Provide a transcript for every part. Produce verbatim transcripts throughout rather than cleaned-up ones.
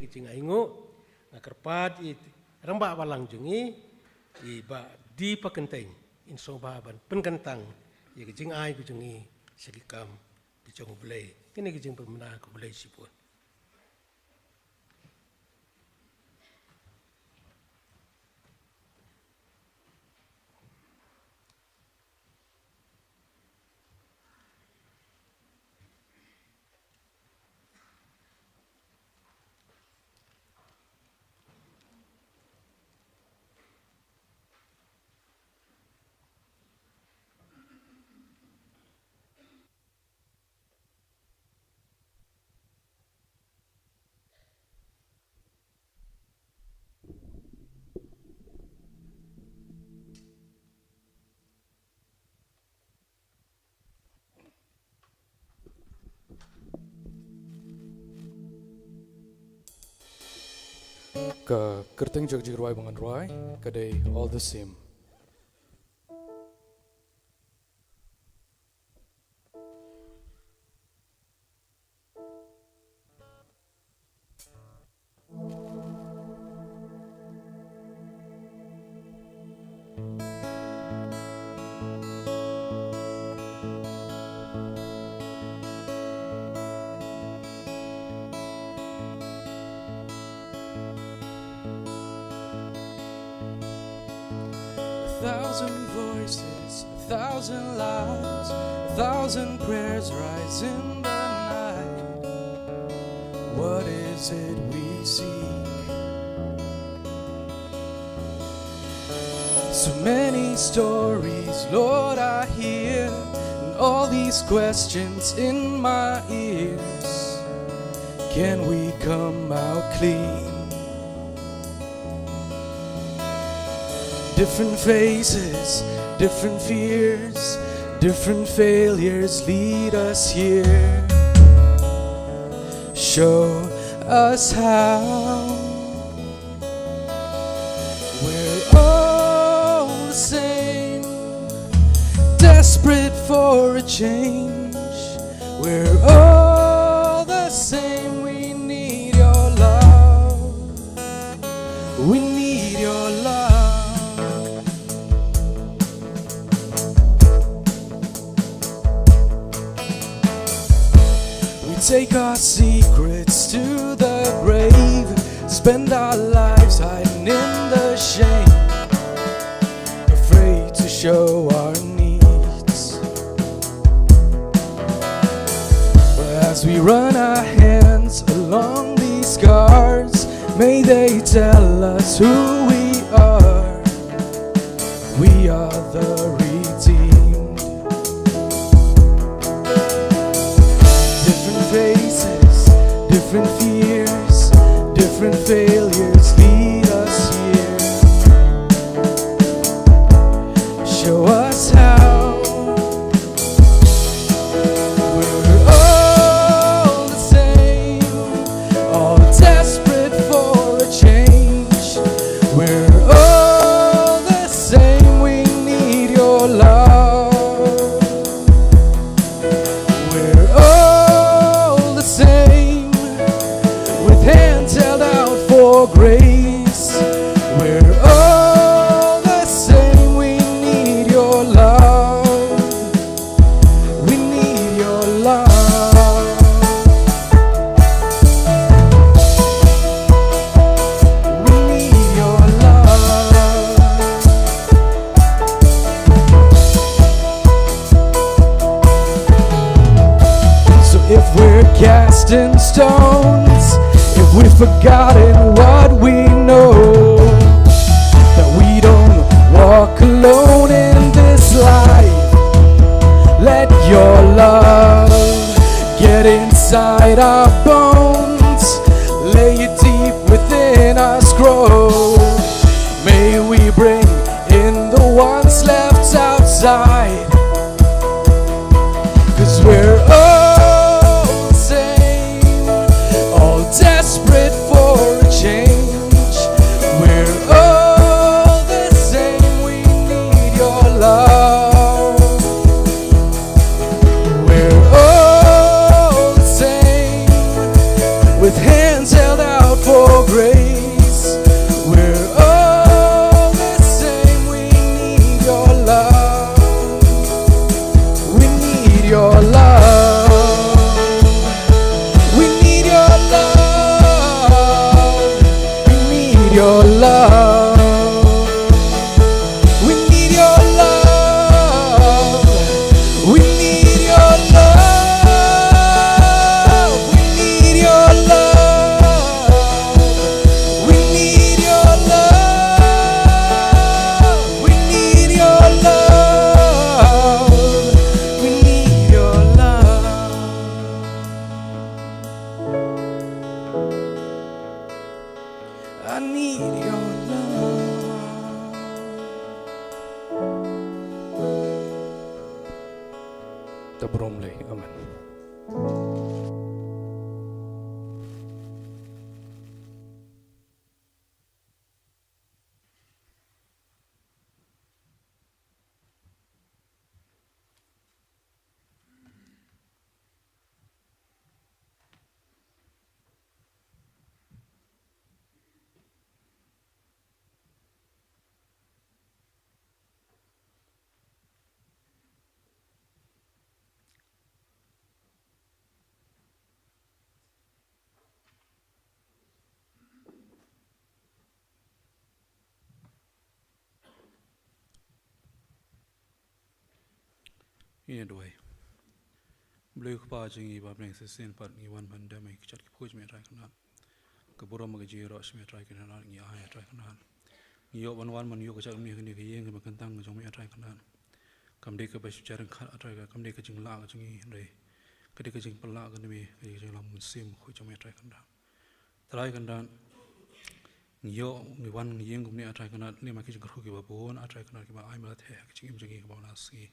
Ki jingainguh, nga kyrpad ïa i rangbah balang jong ngi, i Bah D. Pakyntein, in sngewbha ban pynkyntang ïa ki jingai ki jong ngi sha ki kam ki jong U Blei. Kine ki jingpynbna, khublei shibun. Ka kyrteng jong ka jingrwai ba ngan rwai ka dei All the Same. A thousand voices, a thousand lives, a thousand prayers rise in the night. What is it we seek? So many stories, Lord, I hear, and all these questions in my ears. Can we come out clean? Different faces, different fears, different failures lead us here. Show us how. We're all the same, desperate for a change. We're all the same, we need your love. We need your love. We take our secrets to the grave, spend our lives hiding in the shame, afraid to show our needs. But as we run our hands along these scars, may they tell us who we are. We are the redeemed. Different faces, different fears, different failures lead us here. Show us how. We're all the same, all desperate for a change. We're all the same, we need your love. We're all the same, with hands held out for grace. We're all the same, we need your love. We need your love. We need your love. So if we're casting stones, if we've forgotten what we know, that we don't walk alone in this life, let your love get inside our bones, lay it deep within us, grow. May we bring in the ones left outside. 'Cause we're all the same, all desperate for a change. Need your love. Ta burom lei. Amen. Ïa duwai. Blei Kpa jong ngi ba bneng shisien pat ngi wan ban dem ïa ki kjat ki phuh jong me Trai Kynrad. Ka burom ka jingïaroh sha me Trai Kynrad ngi ai Trai Kynrad. Ngi ïoh ban wan ban ïoh ka jingmih kane ka ïing kaba kyntang jong me Trai Kynrad. Kam dei kaba shu jia ryngkat Trai Kynrad, kam dei ka jinglah ka jong ngi hynrei ka dei ka jingpynlah ka jong me, ka dei ka jingïalam mynsiem khuid jong me Trai Kynrad. Trai Kynrad, ngi ïoh ngi wan ngi ïeng kumne Trai Kynrad, lem ma ki jingkyrkhu kiba bun Trai Kynrad kiba ai mala theh ha ka jingim jong ngi kaba wan ha sngi.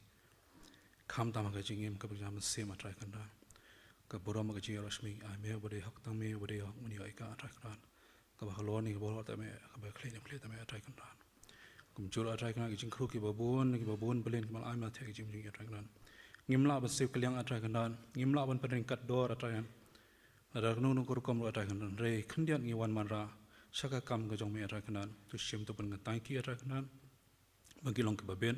Khamtam ha ka jingim kaba jam mynsiem Trai Kynrad. Ka burom ka jingïaroh sha me ngi ai me, uba dei hok tang me, uba dei hok ngi ïoh ïa ka Trai Kynrad. Kaba halor ne kaba halor tang me, kaba khlieh ne khlieh tang me Trai Kynrad. Kumjuh Trai Kynrad ki jingkyrkhu kiba bun, kiba bun, belen kiba la ai mala theh ha ka jingim jong ngi Trai Kynrad. Ngim lah ban siew kylliang Trai Kynrad. Ngim lah ban pynryngkat dor Trai Kynrad. Lada kano kano ka rukom ruh Trai Kynrad. Hynrei khyndiat ngi wan wanrah sha ka kam ka jong me Trai Kynrad. To shim to pynkyntait ki Trai Kynrad. Ba ki long kiba bit,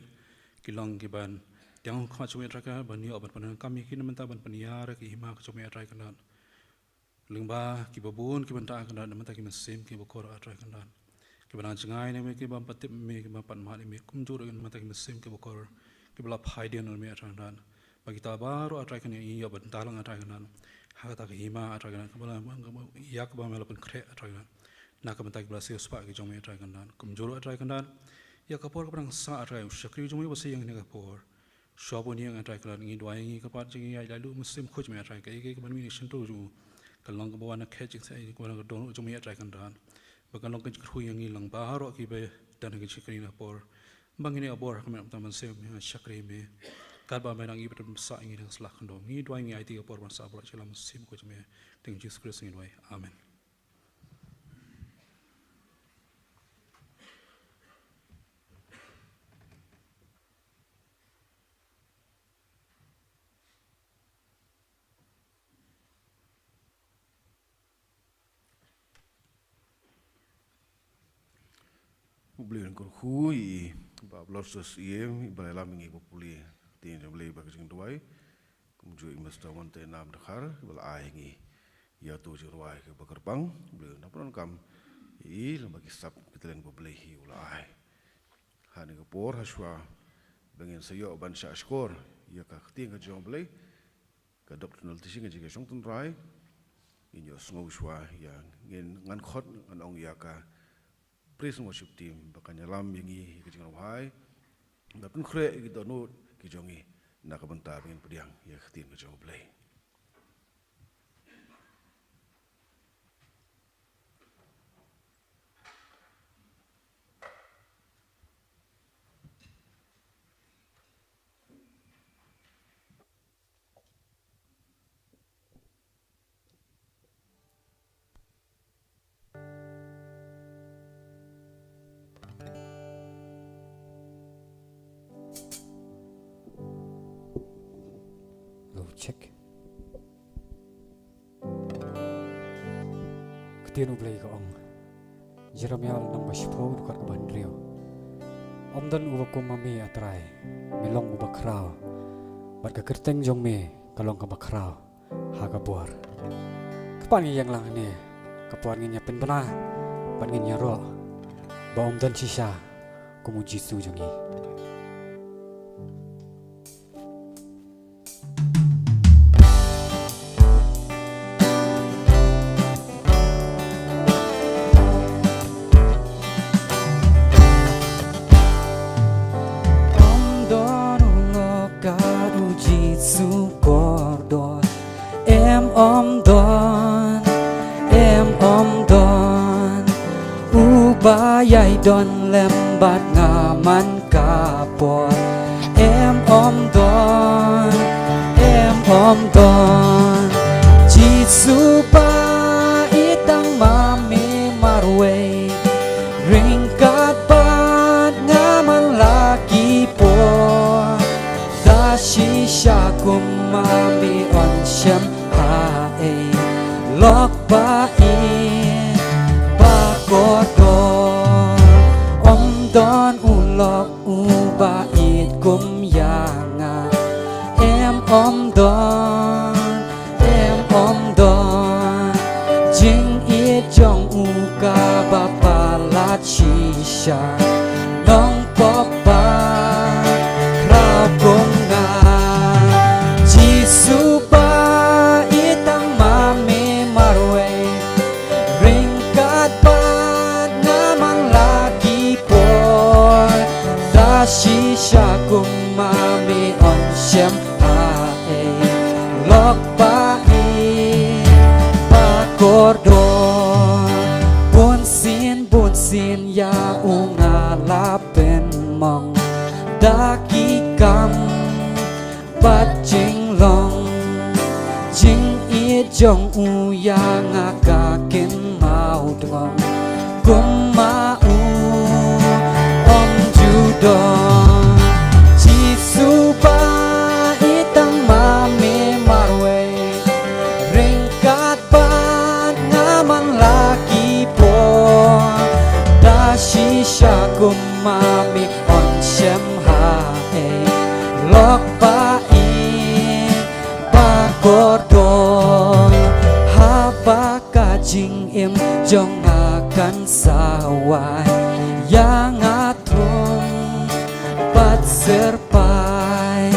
ki long kiban tieng ha khmat jong me Trai Kynrad, ban ïoh ban pyndonkam ïa ki na bynta ban pynïar ïa ka hima ka jong me Trai Kynrad. Lyngba kiba bun kiba ntah Kynrad, na bynta ki mynsiem kiba kor Trai Kynrad. Kiba nang jngai na me, kiba pat tip me, kiba pat mad ïa me, kumjuh ruh na bynta ki mynsiem kiba kor, kiba la phai dien na me Trai Kynrad. Ba kita baroh Trai Kynrad ngi ïoh ban tah lang Trai Kynrad. Ha kata ka hima Trai Kynrad, kaba la, kaba, ïa kaba me la pynkhreh Trai Kynrad. Na ka bynta kiba la siewspah ki jong me Trai Kynrad. Kumjuh ruh Trai Kynrad. Ïa ka por kaba nang sah Trai, u shakri jong me uba sa ïeng ha kane ka por. Shuwa ban ïeng Trai Kynrad, ngi duwai ngi kyrpad jong ngi ïa la luh mynsiem khuid jong me Trai, kaei kaei kaban mih na shyntur jong u. Kan long kaba wan na khet jingseh, kaba wan na ka dohnud jong me Trai Kynrad. Ba kan long ka jingkyrkhu ïa ngi lang baroh kiba don ha ka jingshakri na ka por. Ba ngin ïa bor ha ka met bad ka mynsiem ïa shakri me. Katba me nang ïa pynbsa ïa ngi dang sla khyndew. Ngi duwai ngi aiti ka por ban sah baroh sha la mynsiem khuid jong me. Kyrteng Jisu Khrist ngi duwai. Amen. U Blei un kyrkhu ïa i Bah Blossus ïa i ba la ïalam ïa ngi ba pule. Ktien jong u Blei bad ka jingduwai. Kumjuh i Mister Wante Nam Dkhar ba la ai ïa ngi ïa uto u jingrwai kaba kyrpang. U Blei un pyndonkam ïa i lem bad ki sap ki talent ba u Blei hi u la ai. Ha kane ka por ha shuwa ba ngin sa ïoh ban shah shkor ïa ka ktien ka jong u Blei. Ka doctrinal teaching ka jong ka shong tynrai. Ngin ïoh sngew shuwa ïa ngin ngan khot ngan ong ïa ka praise and worship team ba kan ïalam ïa ngi ïa ka jingrwai. Ngan pynkhreh ïa ki dohnud ki jong ngi na ka bynta ba ngin pdiang ïa ka ktien ka jong u Blei. Hello, check. Ktien u Blei ka ong. Jeremiah lynnong ba shiphew dkhot kaba hynriew. Ym don uba kum ma me A Trai, me long uba khraw. Bad ka kyrteng jong me ka long kaba khraw ha ka bor. Kpa ngi ïeng lang hangne, ka por ngin ïa pynbna bad ngin ïaroh ba ym don shisha kum u Jisu jong ngi. Ym don u Lord, kat u Jisu kordor. Em ym don, em ym don u ba ïai don lem bad nga man ka por. Em ym don, em ym don. Jisu ba ïeit tang ma me marwei. Ryngkat bad nga man la ki por. Da shisha kum ma me yn shem haei. Lok ba ïeit ba kordor. Ym don u lok uba ïeit kum ïa nga. Em ym don, em ym don. Jingïeit jong u kaba palat shisha. Nongpop ba khraw kum nga. Jisu ba ïeit tang ma me marwei. Ryngkat bad nga man la ki por. Da shisha kum ma me yn shem haei. Lok ba ïeit ba kordor. Bunsien, bunsien ïa u nga la pynmong. Da ki kam bad jinglong. Jingïeit jong u ïa nga ka kynmaw dngong. Kum ma u ym ju don. Jisu ba ïeit tang ma me marwei. Ryngkat bad nga man la ki por. Da shisha kum ma me yn shem haei. Lok ba ïeit ba kordor. Haba ka jingim jong nga kan sa wai. Ïa nga thung bad syrpai.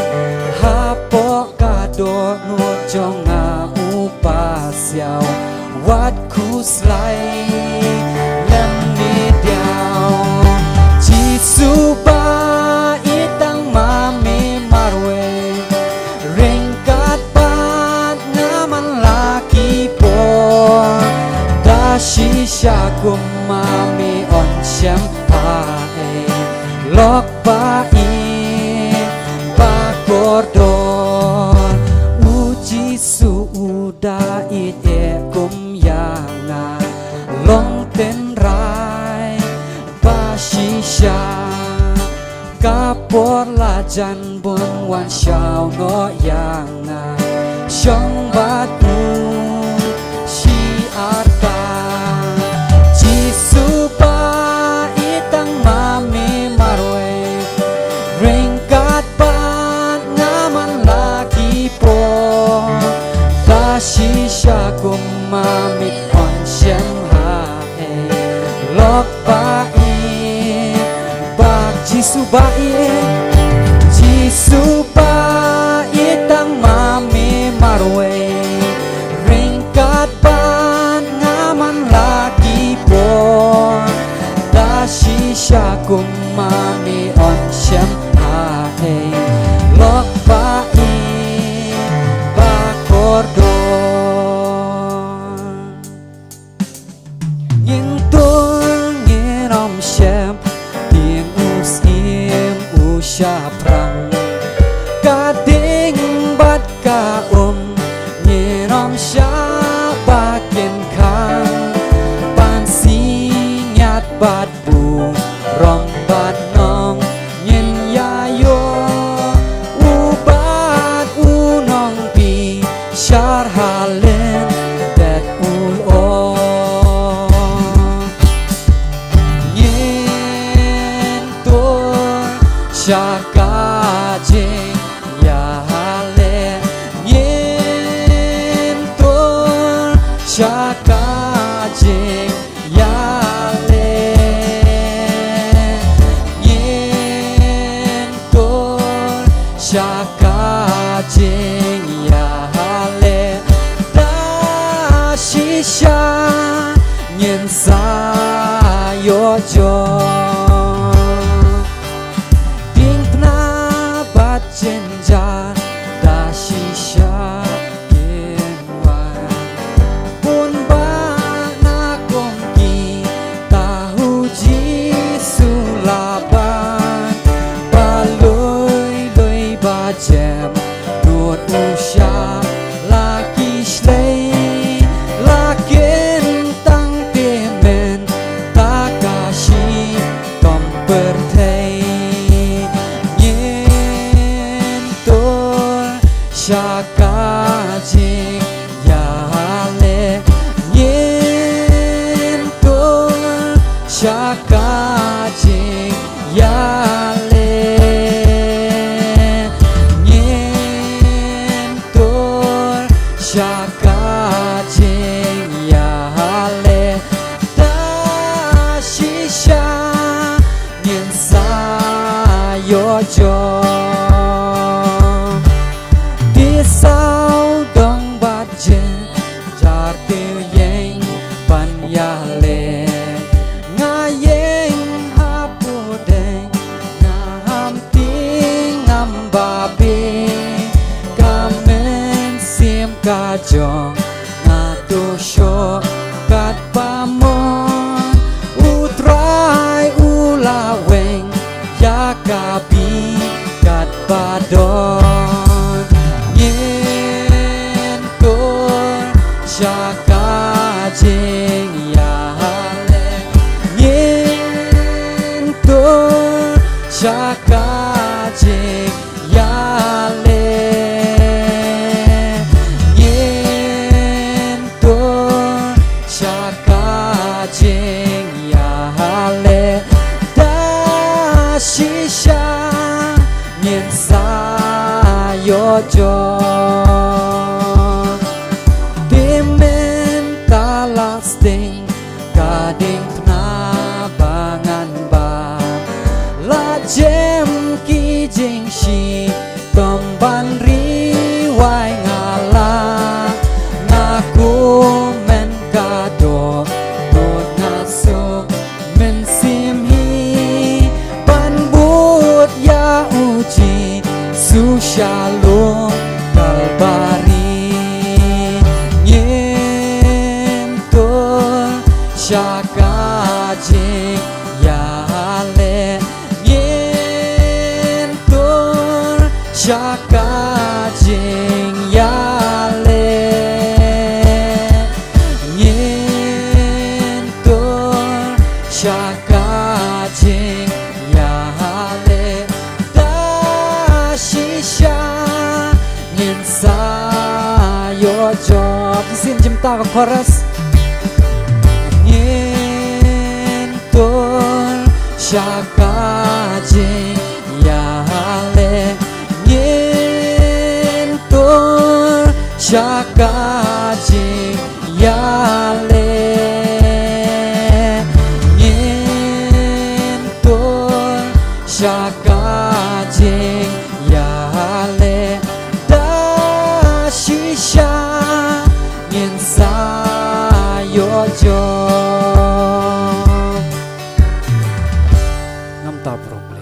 Hapoh ka dohnud jong nga u pasiaw. Wat khuslai lem ne diaw. Jisu ba ïeit tang ma me marwei. Ryngkat bad nga man la ki por. Da shisha kum ma me yn shem haei. Lok ba ïeit ba kordor. U Jisu u da ïeit eh kum ïa nga. Long tynrai ba shisha. Ka por la jan bun wan shaw noh ïa nga. Shong bad u shi arta. Jisu ba ïeit tang ma me marwei. Ryngkat bad nga man la ki por. Da shisha kum ma me yn shem haei. Lok ba ïeit ba Jisu ba ïeit. Jisu ba ïeit tang ma me marwei. Ryngkat bad nga man la ki por. Da shisha kum ma me yn shem haei. Lok ba ïeit ba kordor. Ngin tur ngin ym sheptieng u syiem u shaphrang. Ka ding bad ka um ngin ym shah ba kin khang. Ban synñiat bad burom bad nong ngin ïa ïoh u bad u nongbishar ha lyndet u lyoh. Ngin tur sha ka jingïaleh. Ngin tur sha ka jing ïaleh. Ngin tur sha ka jingïaleh. Da shisha ngin sa ïoh jong. Diengphna bad jynjar da shisha kin wan. Bun bah na kum kita u Sha ka jingïaleh ngin tur, sha ka jingïaleh da shisha ngin sa ïoh jong. Te sawdong bad jynjar te ïeng ban ïaleh. Nga ïeng ha pdeng, ngam tieng ngam babe. Ka mynsiem ka jong nga to shoh katba mon. U Trai u la weng ïa ka bih katba don. Ngin tur sha ka jingïaleh, ngin tur sha ka jingïaleh, ngin tur sha ka jingïaleh da shisha ngin sa ïoh jong. Te mynta la sdang ka diengphna ba ngan bam, la jem ki jingshitom ban ri wai. Nga la nga kmen ka dohnud, nga suk mynsiem hi ban bud ïa u Jisu sha lum Kalbari. Ngin tur sha ka jingïaleh, ngin tur sha ka jingïaleh, ngin tur sha ka jingïaleh da shisha ngin sa ïoh jong. Sngewbha jingmut ka chorus. Ngin tur sha ka jingïaleh, ngin tur sha ka jingïaleh, ngin tur sha ka jingïaleh da shisha ngin sa ïoh jong. Ngam ta problem.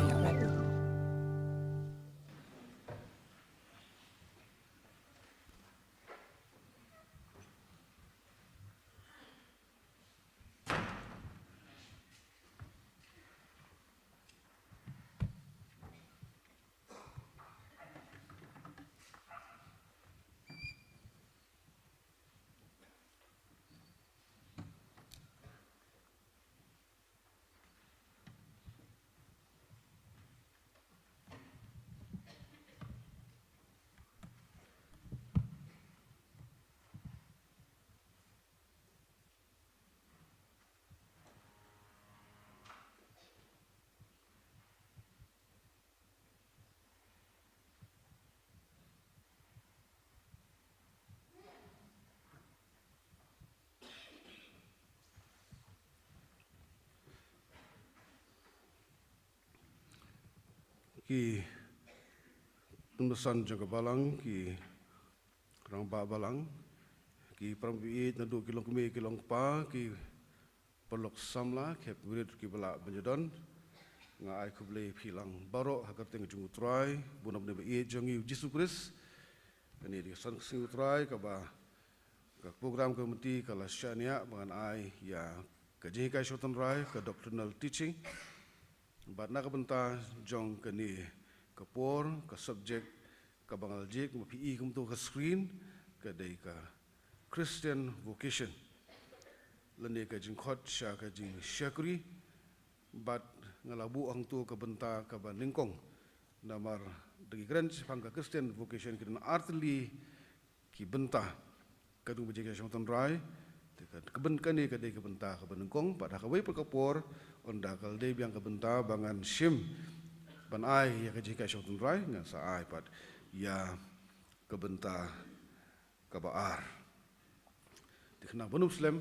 Ki kynsan jong ka balang, ki rangbah balang, ki para baieit naduh ki longkmie ki longkpa, ki paralok samla, ki hep ki rit kiba lah ban ïadon. Nga ai khublei ïa phi lang baroh ha ka kyrteng jong U Trai, bun nongpynim baieit jong ngi U Jisu Khrist. Kane dei ka san ka sngi U Trai kaba ka program committee ka la shaniah ba ngan ai ïa ka jinghikai shong tynrai, ka doctrinal teaching. Bad na ka bynta jong kane ka por, ka subject kaba nga la jied, kumba phi i kumto ha ka screen, ka dei ka Christian vocation, lane ka jingkhot sha ka jingshakri. Bad nga la buh hangto ka bynta kaba nyngkong, namar da ki kren shaphang ka Christian vocation ki don artylli ki bynta. Ka dei ba jinghikai shong tynrai, te Ka byn kane ka dei ka bynta kaba nyngkong, pat ha kawei pat ka por, ynda ka la dei biang ka bynta ba ngan shim ban ai ïa ka jinghikai shong tynrai, ngan sa ai pat ïa ka bynta kaba ar. Te khnang ban ym slem,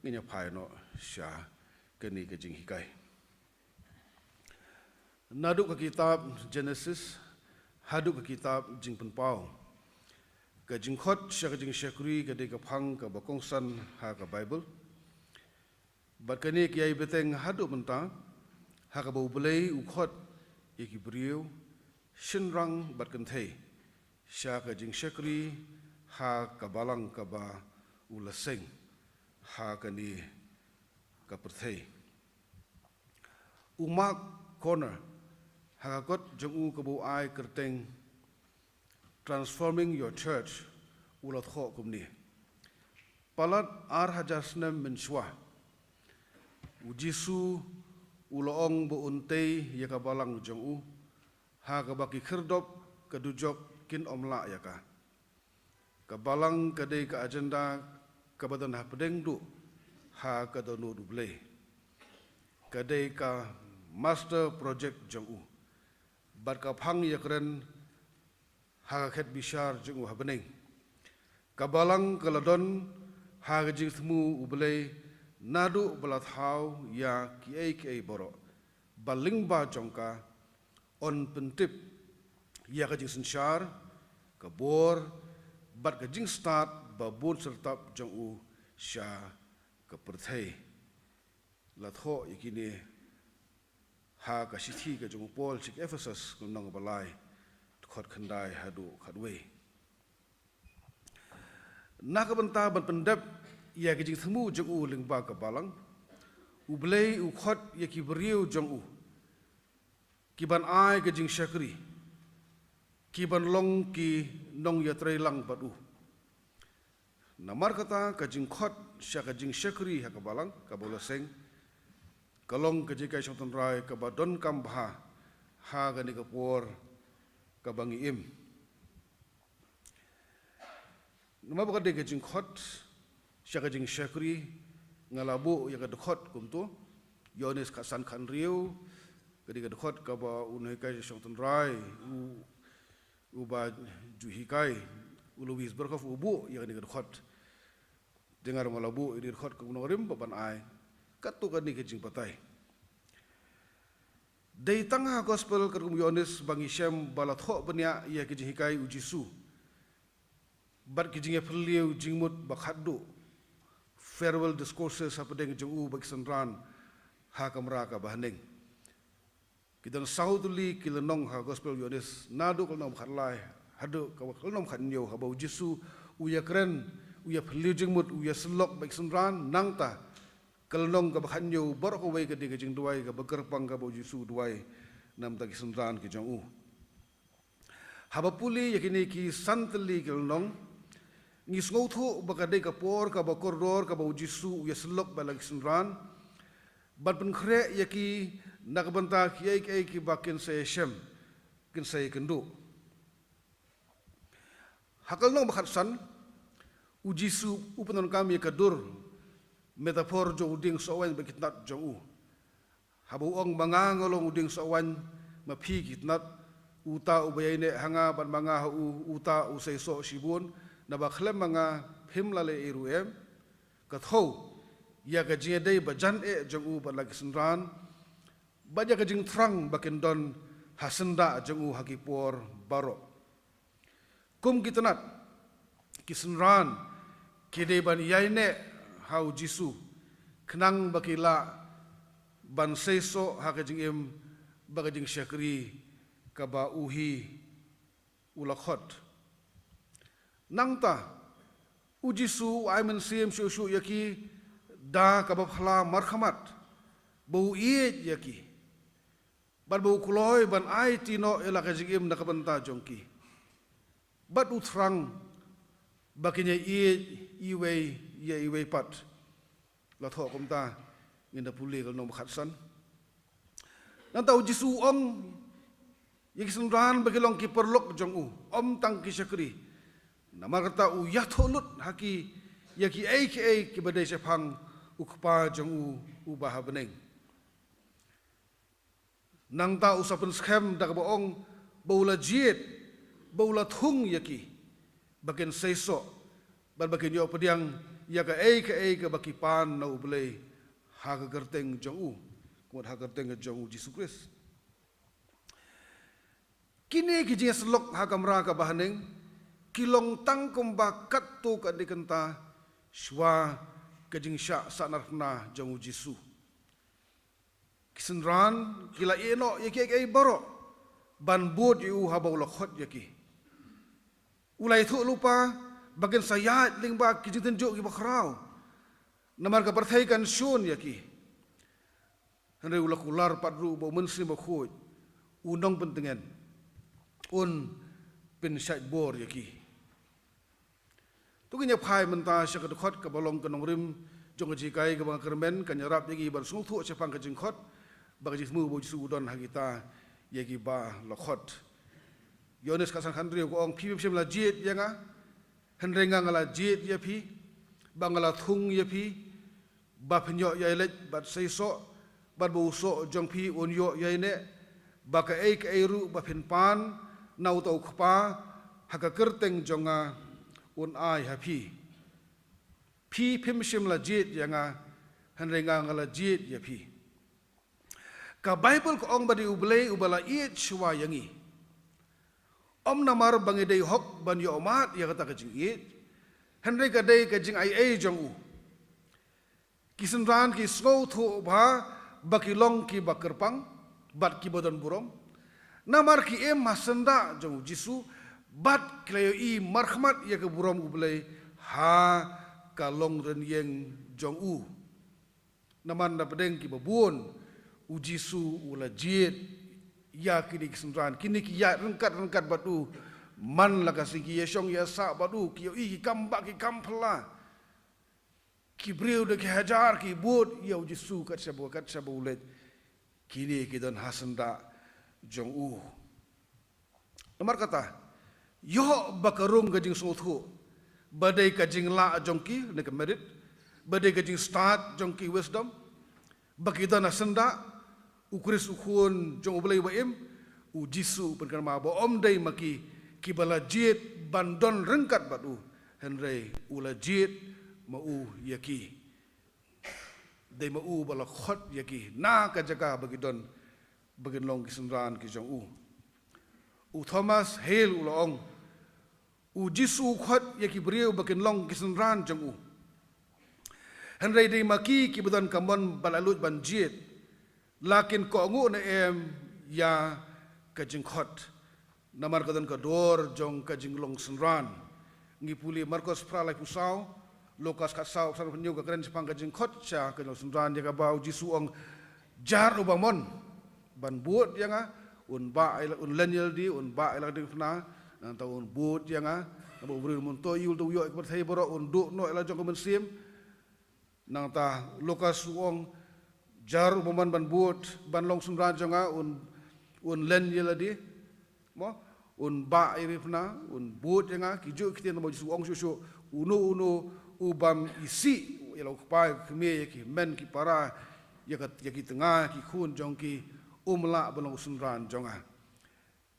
ngin ïa phai noh sha kane ka jinghikai. Naduh ka kitab Genesis haduh ka kitab Jingpynpaw, ka jingkhot sha ka jingshakri ka dei ka phang kaba kongsan ha ka Baibl. Bad kane ka ïai bteng haduh mynta, ha kaba U Blei u khot ïa ki briew, shynrang bad kynthei, sha ka jingshakri ha ka balang kaba u la seng ha kane ka pyrthei. U Mark Connor, ha ka kot jong u kaba u ai kyrteng Transforming Your Church, u la thoh kumne: Palat ar hajar snem mynshuwa, U Jisu u la ong ba un tei ïa ka balang jong u, ha kaba ki khyrdop ka dujok kin ym lah ïa ka. Ka balang ka dei ka agenda kaba don hapdeng duh ha ka dohnud U Blei. Ka dei ka master project jong u, bad ka phang ïakren ha ka khet bishar jong u ha bneng. Ka balang ka la don ha ka jingthmu U Blei naduh ba la thaw ïa kiei kiei baroh, ba lyngba jong ka yn pyntip ïa ka jingsynshar, ka bor bad ka jingstad ba bun syrtap jong u sha ka pyrthei. La thoh ïa kine ha ka shithi ka jong u Paul sha ki Ephesus, ka lynnong ba lai, dkhot khyndai haduh khatwei. Na ka bynta ban pyndep ïa ka jingthmu jong u lyngba ka balang, U Blei u khot ïa ki briew jong u, ki ban ai ka jingshakri, ki ban long ki nongïatreilang bad u. Namar kata ka jingkhot sha ka jingshakri ha ka balang kaba u la seng, ka long ka jinghikai shong tynrai kaba donkam bha ha kane ka por kaba ngi im. Namar ba ka dei ka jingkhot sha ka jingshakri, nga la buh ïa ka dkhot kumto, Ïoannis khatsan khathynriew, ka dei ka dkhot kaba u nonghikai shong tynrai, u, u ba ju hikai, u Louis Berkhof u buh ïa kane ka dkhot. Te nga ruh nga la buh ïa kane ka dkhot kum u nongrim ba ban ai. Katto katne ka jingbatai. Dei tang ha gospel katkum u Ïoannis ba ngi shem ba la thoh bniah ïa ki jinghikai U Jisu bad ki jingïaphylliew jingmut ba khatduh, farewell discourses, hapdeng jong u bad ki synran ha ka kamra kaba haneng. Ki don saw tylli ki lynnong ha gospel u Ïoannis, naduh ka lynnong ba khatlai haduh ka lynnong ba khathynñiew, haba U Jisu u ïakren, u ïaphylliew jingmut, u ïasyllok bad ki synran. Nangta ka lynnong kaba khathynñiew baroh kawei ka dei ka jingduwai kaba kyrpang kaba U Jisu u duwai na ka bynta ki synran ki jong u. Haba pule ïa kine ki san tylli ki lynnong, ngi sngewthuh ba ka dei ka por kaba kordor kaba U Jisu u ïasyllok bad la ki synran, ban pynkhreh ïa ki na ka bynta kiei kiei kiba kin sa ïashem, kin sa ïakynduh. Ha ka lynnong ba khatsan, U Jisu u pyndonkam ïa ka dur, metaphor jong u dieng sohwaiñ bad ki tnat jong u. Haba u ong, "Ma nga nga long u dieng sohwaiñ, ma phi ki tnat, uta uba ïaineh ha nga bad ma nga ha u, uta u seisoh shibun, naba khlem ma nga phim lah leh ei ruh em." Ka thew ïa ka jingïadei ba jan eh jong u bad la ki synran, bad ïa ka jingthrang ba kin don ha syndah jong u ha ki por baroh. Kum ki tnat, ki synran ki dei ban ïaineh ha U Jisu, khnang ba ki lah ban seisoh ha ka jingim bad ka jingshakri kaba u hi u la khot. Nangta U Jisu u ai mynsiem shuh shuh ïa ki da kaba phla markhmat, ba u ïeit ïa ki, bad ba u kloi ban aiti noh ïa la ka jingim na ka bynta jong ki. Bad u thrang ba kin ïaieit iwei ïa iwei pat. La thoh kumta, ngin da pule ka lynnong ba khatsan. Nangta U Jisu u ong ïa ki synran ba ki long ki paralok jong u, ym tang ki shakri. Namar kata u ïathuh lut ha ki ïa kiei kiei kiba dei shaphang u Kpa jong u uba ha bneng. Nangta u sa pynskhem da kaba ong ba u la jied, ba u la thung ïa ki, ba kin seisoh, bad ba kin ïoh pdiang ïa kaei kaei kaba ki pan na U Blei ha ka kyrteng jong u, kumta ha ka kyrteng jong u Jisu Khrist. Kine ki jingïasyllok ha kamra kaba haneng ki long tang kumba katto katne kynta shuwa ka jingshah sahnarphna jong u Jisu. Ki synran ki la ïehnoh ïa kiei kiei baroh ban bud ïa u haba u la khot ïa ki. U la ïathuh lypa ba kin sa ïaid lyngba ki jingtynjuh kiba khraw, namar ka pyrthei kan shun ïa ki. Hynrei u la kular pat ruh ba U Mynsiem Bakhuid, U Nongpyntngen, un pynshait bor ïa ki. To ngin ïa phai mynta sha ka dkhot kaba long ka nongrim jong ka jinghikai kaba nga kyrmen, kan ïarap ïa ngi ban sngewthuh shaphang ka jingkhot bad ka jingthmu ba U Jisu u don ha kita ïa kiba la khot. Ïoannis khatsan khathynriew ka ong, phi phim shym la jied ïa nga, hynrei nga, nga la jied ïa phi, ba nga la thung ïa phi, ba phin ïoh ïai leit bad seisoh, bad ba u soh jong phi un ïoh ïai neh, ba kaei kaei ruh ba phin pan na uta u Kpa ha ka kyrteng jong nga, un ai ha phi. Phi phim shym la jied ïa nga, hynrei nga, nga la jied ïa phi. Ka Baibl ka ong ba dei U Blei uba la ïeit shuwa ïa ngi. Ym namar ba ngi dei hok ban ïoh mad ïa kata ka jingïeit, hynrei ka dei ka jingaiei jong u. Ki synran ki sngewthuh bha ba ki long kiba kyrpang bad kiba don burom, namar ki im ha syndah jong u Jisu, bad ki la ïohi markhmat ïa ka burom U Blei ha ka longrynieng jong u. Namar na pdeng kiba bun, u Jisu u la jied ïa kine ki synran, kine ki ïaid ryngkat ryngkat bad u man la ka sngi, ki ïashong ïasah bad u, ki ïohi ki kam bah ki kam phylla. Ki briew da ki hajar ki bud ïa u Jisu kat shaba, kat shaba u leit. Kine ki don ha syndah jong u. Namar kata, ïoh ba ka rung ka jingsngewthuh ba dei ka jinglah jong ki, ne ka merit, ba dei ka jingstad jong ki, wisdom, ba ki don ha syndah u Khrist u Khun jong U Blei ba im, u Jisu u pynkynmaw ba ym dei ma ki kiba la jied ban don ryngkat bad u, hynrei u la jied ma u ïa ki. Dei ma u ba la khot ïa ki na ka jaka ba ki don, ba kin long ki synran ki jong u. U Thomas Hale u la ong, u Jisu u khot ïa ki briew ba kin long ki synran jong u. Hynrei dei ma ki kiba don ka mon ba laitluid ban jied, la kin kohnguh ne em ïa ka jingkhot. Namar ka don ka dor jong ka jinglong synran. Ngi pule Markos phra laiphew saw, Lukas khatsaw, san phew hynñiew, ka kren shaphang ka jingkhot sha ka jinglong synran, ïa kaba u Jisu u ong, jar uba mon ban bud ïa nga, un bah ïa la, un len ïa lade, un bah ïa la ka diengphna, nangta un bud ïa nga. Naba u briew un to ïul, to ïoh ïa ka pyrthei baroh, un duh noh ïa la jong ka mynsiem. Nangta Lukas u ong, jar uba mon ban bud, ban long synran jong nga, un, un len ïa lade, mo, un bah ïa ka diengphna, un bud ïa nga. Ki juh ki ktien, naba u Jisu u ong shuh shuh, uno uno u bym isih ïa la u kpa, ïa ka kmie, ïa ki hynmen ki para, ïa ka, ïa ki tnga, ïa ki khun jong ki, um lah ban long u synran jong nga.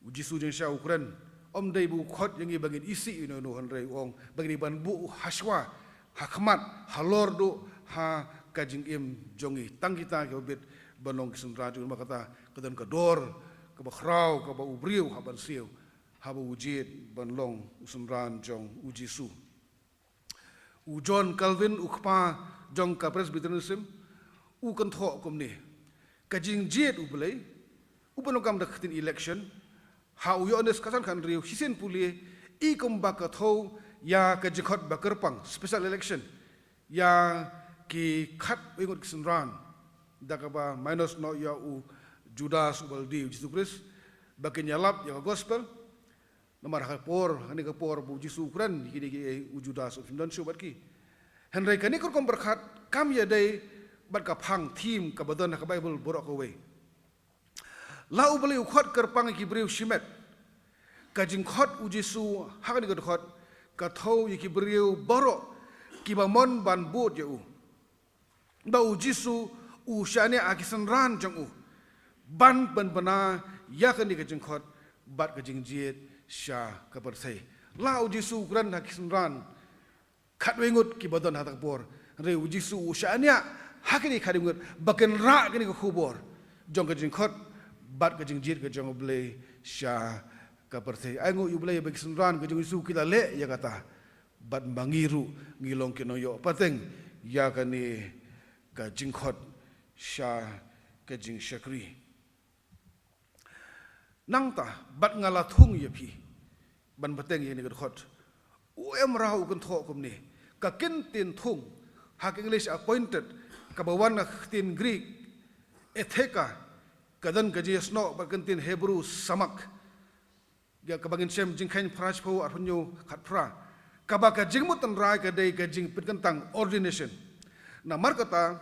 U Jisu jingshisha u kren, ym dei ba u khot ïa ngi ba ngin isih ïa uno uno, hynrei u ong ba ngi dei ban buh u hashwa, ha khmat, halor duh ha ka jingim jong ngi. Tang kita kiba bit ban long ki synran jong u. Namar kata ka don ka dor kaba khraw kaba u briew u hap ban siew haba u jied ban long u synran jong u Jisu. U John Calvin, u kpa jong ka Presbyterianism, u kynthoh kumne, ka jingjied U Blei, u pyndonkam da ka ktien election, ha u Ïoannis khatsan khathynriew, shisien pule, i kumba ka thew ïa ka jingkhot ba kyrpang, special election, ïa ki khatwei ngut ki synran, da kaba minus noh ïa u Judas uba la die ïa u Jisu Khrist, ba kin ïalap ïa ka gospel. Namar ha ka por, ha kane ka por ba u Jisu u kren ïa kine kiei, u Judas um shym don shuh bad ki. Hynrei kane ka rukom pyrkhat kam ïadei bad ka phang, theme, kaba don ha ka Baibl baroh kawei. La U Blei u khot kyrpang ïa ki briew shimet, ka jingkhot u Jisu ha kane ka dkhot ka thew ïa ki briew baroh kiba mon ban bud ïa u. Ba u Jisu u shaniah ha ki synran jong u ban pynbna ïa kane ka jingkhot bad ka jingjied sha ka pyrthei. La u Jisu u kren ha ki synran khatwei ngut kiba don ha kata ka por. Hynrei u Jisu u shaniah ha kine khatwei ngut ba kin rah kane ka khubor jong ka jingkhot bad ka jingjied ka jong U Blei sha ka pyrthei. Ai nguh ïa U Blei ba ki synran ka jong u Jisu ki la leh ïa kata. Bad ma ngi ruh ngi long ki nongïoh pateng ïa kane ka jingkhot sha ka jingshakri. Nangta bad nga la thung ïa phi ban bteng ïa kane ka dkhot. U Emra u kynthoh kumne, ka kyntien thung ha ka English appointed, kaba wan na ka ktien Greek etheka, ka don ka jingïasnoh bad ka kyntien Hebrew samak. Ïa kaba ngin shem Jingkheiñ phra shiphew arphew hynñiew khatphra, kaba ka jingmut tynrai ka dei ka jingpynkyntang, ordination. Namar kata,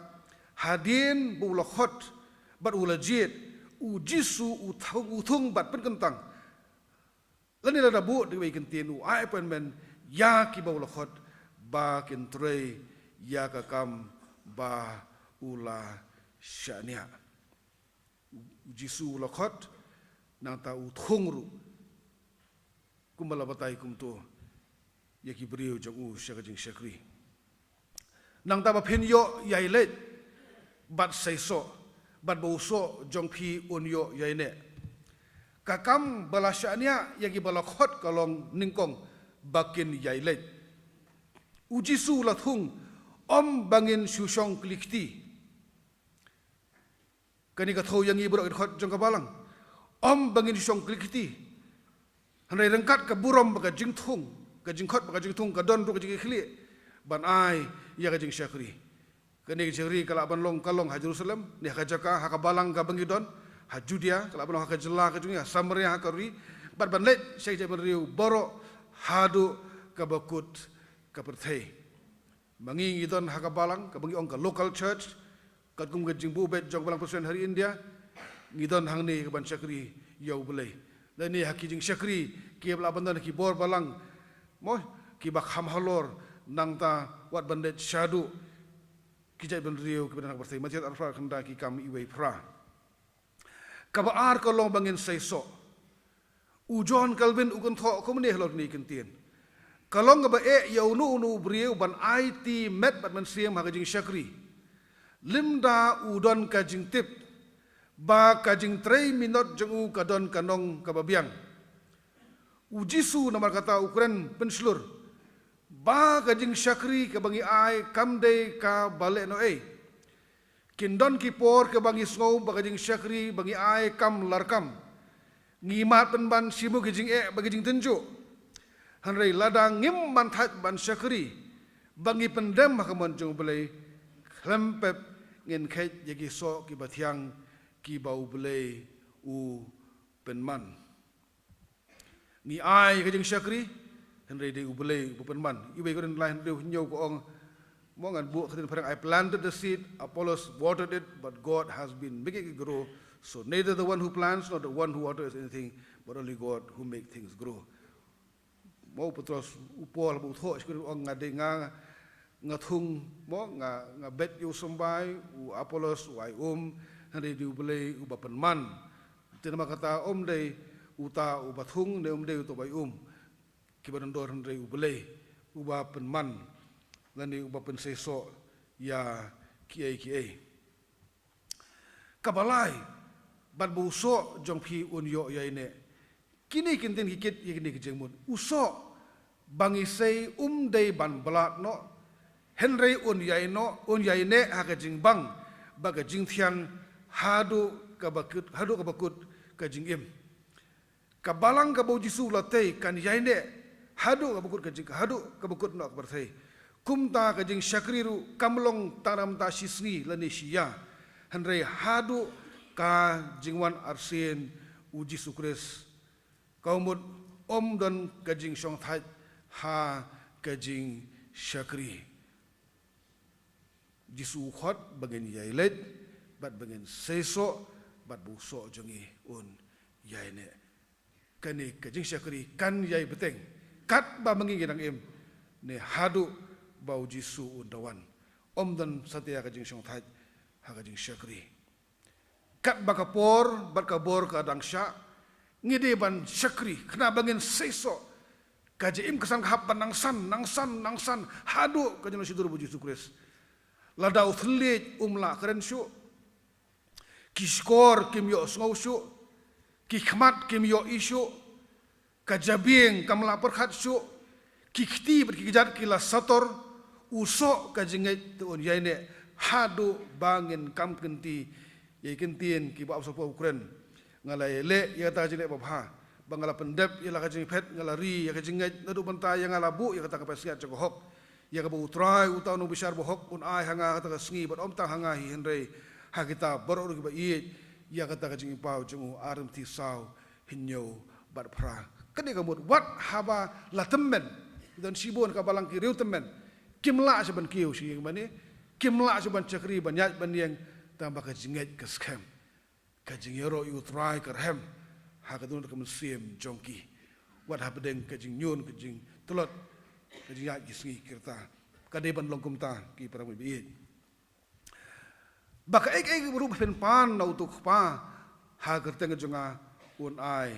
hadien ba u la khot bad u la jied, u Jisu u thung, u thung bad pynkyntang. Lane lada buh da kawei ka kyntien, u ai appointment ïa kiba u la khot ba kin trei ïa ka kam ba u la shaniah. U Jisu u la khot, nangta u thung ruh, kumba la batai kumto ïa ki briew jong u sha ka jingshakri. Nangta ba phin ïoh ïai leit bad seisoh, bad ba u soh jong phi un ïoh ïaineh. Ka kam ba la shaniah ïa kiba la khot ka long nyngkong ba kin ïai leit. U Jisu u la thung, ym ba ngin shu shong kli kti. Kane ka thew ïa ngi baroh ki dkhot jong ka balang. Ym ba ngin shu shong kli kti. Hynrei ryngkat ka burom bad ka jingthung, ka jingkhot bad ka jingthung, ka don ruh ka jingkitkhlieh ban ai ïa ka jingshakri. Kane ka jingshakri ka lah ban long, ka long ha Jerusalem, ne ha ka jaka, ha ka balang kaba ngi don, ha Judea, ka lah ban long ha ka jylla ka jong ngi, ha Samaria, ha ka ri, bad ban leit sha ki jaitbynriew baroh haduh kaba kut ka pyrthei. Ma ngi ngi don ha ka balang kaba ngi ong ka local church, katkum ka jingbuh beit jong ka Balang Presbyterian Hari India, ngi don hangne ka ban shakri ïa U Blei. Lane ha ki jingshakri kiba lah ban don ha ki bor balang, mo, kiba kham halor, nangta wat ban leit shaduh ki jaitbynriew kiba don ha ka pyrthei. Mathaios arphew phra, khyndai Ki Kam iwei phra. Kaba ar ka long ba ngin seisoh. U John Calvin u kynthoh kumne halor kane ka kyntien. Ka long kaba eh ïa uno uno u briew ban aiti met bad mynsiem ha ka jingshakri, lymda u don ka jingtip ba ka jingtrei minot jong u ka don ka nong kaba biang. U Jisu namar kata u kren pynshlur ba ka jingshakri kaba ngi ai kam dei kaba lehnohei. Kin don ki por kaba ngi sngew ba ka jingshakri ba ngi ai kam larkam. Ngi mad pynban shibun ki jingeh bad ki jingtynjuh. Hynrei lada ngim man thait ban shakri ba ngi pyndem ha ka mon jong U Blei, khlem pep ngin kheit ïa ki soh kiba thiang kiba U Blei u pynman. Ngi ai ka jingshakri, hynrei dei U Blei uba pynman. Iwei Korinth lai hynriew hynñiew ka ong, mo, ngan buh ka ktien phareng, "I planted the seed, Apollos watered it, but God has been making it grow. So neither the one who plants nor the one who waters is anything, but only God who makes things grow." Mo, u Petros, u Paul ba u thoh sha ki Korinth u ong, nga dei nga, nga thung, mo, nga, nga bet ïa u symbai, u Apollos u ai um, hynrei dei U Blei uba pynman. Te namar kata ym dei uta uba thung ne ym dei uta uba ai um kiba don dor, hynrei U Blei uba pynman lane uba pynseisoh ïa kiei kiei. Kaba lai, bad ba u soh jong phi un ïoh ïaineh. Kine ki kyntien ki kit ïa kine ki jingmut. U soh ba ngi sei um dei ban blad noh, hynrei un ïai noh, un ïaineh ha ka jingbang bad ka jingthiang haduh kaba kut, haduh kaba kut ka jingim. Ka balang kaba U Jisu u la tei kan ïaineh haduh kaba kut ka jing, haduh kaba kut noh ka pyrthei. Kumta ka jingshakri ruh kam long tang namar shi sngi lane shi ïa, hynrei haduh ka jingwan arsien U Jisu Khrist. Ka mut ym don ka jingshongthait ha ka jingshakri. Jisu u khot ba ngin ïai leit bad ba ngin seisoh bad ba u soh jong ngi un ïaineh. Kane ka jingshakri kan ïai bteng katba ma ngi ngi dang im ne haduh ba u Jisu un da wan. Ym don satia ka jingshongthait ha ka jingshakri. Katba ka por bad ka bor ka dang shah, ngi dei ban shakri khnang ba ngin seisoh. Ka jingim ka san ka hap ban nang san, nang san, nang san haduh ka jinglong shadul bad u Jisu Khrist. Lada u thylliej um lah kren shuh, ki shkor kim ïohsngew shuh, ki khmat kim ïohi shuh, ka jabieng kam lah pyrkhat shuh, ki kti bad ki kjat ki la sator, u soh ka jingngeit te un ïaineh haduh ba ngin kam kynti ïa ki ktien kiba u apostol Paul u kren. Nga la ïaleh ïa kata ka jingleh babha, ba nga la pyndep ïa la ka jingphet, nga la ri ïa ka jingngeit, naduh mynta ïa nga la buh ïa kata ka pansngiat jong ka hok, ïa kaba u Trai uta u nongbishar bahok un ai ha nga ha kata ka sngi, bad ym tang ha nga hi hynrei ha kita baroh ruh kiba ïeit ïa kata ka jingim paw jong u. Ar Timothy saw, hynñiew bad phra. Kane ka mut wat haba la tymmen, don shibun ka balang ki riew tymmen, kim lah shuh ban kiew sha ïing mane, kim lah shuh ban shakri ban ïaid ban ïeng, tang ba ka jingngeit ka skhem, ka jingïaroh ïa u Trai ka rhem ha ka dohnud ka mynsiem jong ki. Wat hapdeng ka jingñion, ka jingtlot, ka jingïaid ki sngi ki rta. Ka dei ban long kumta ki para bangeit. Ba kaei kaei ruh ba phin pan na uta u Kpa ha ka kyrteng jong nga, un ai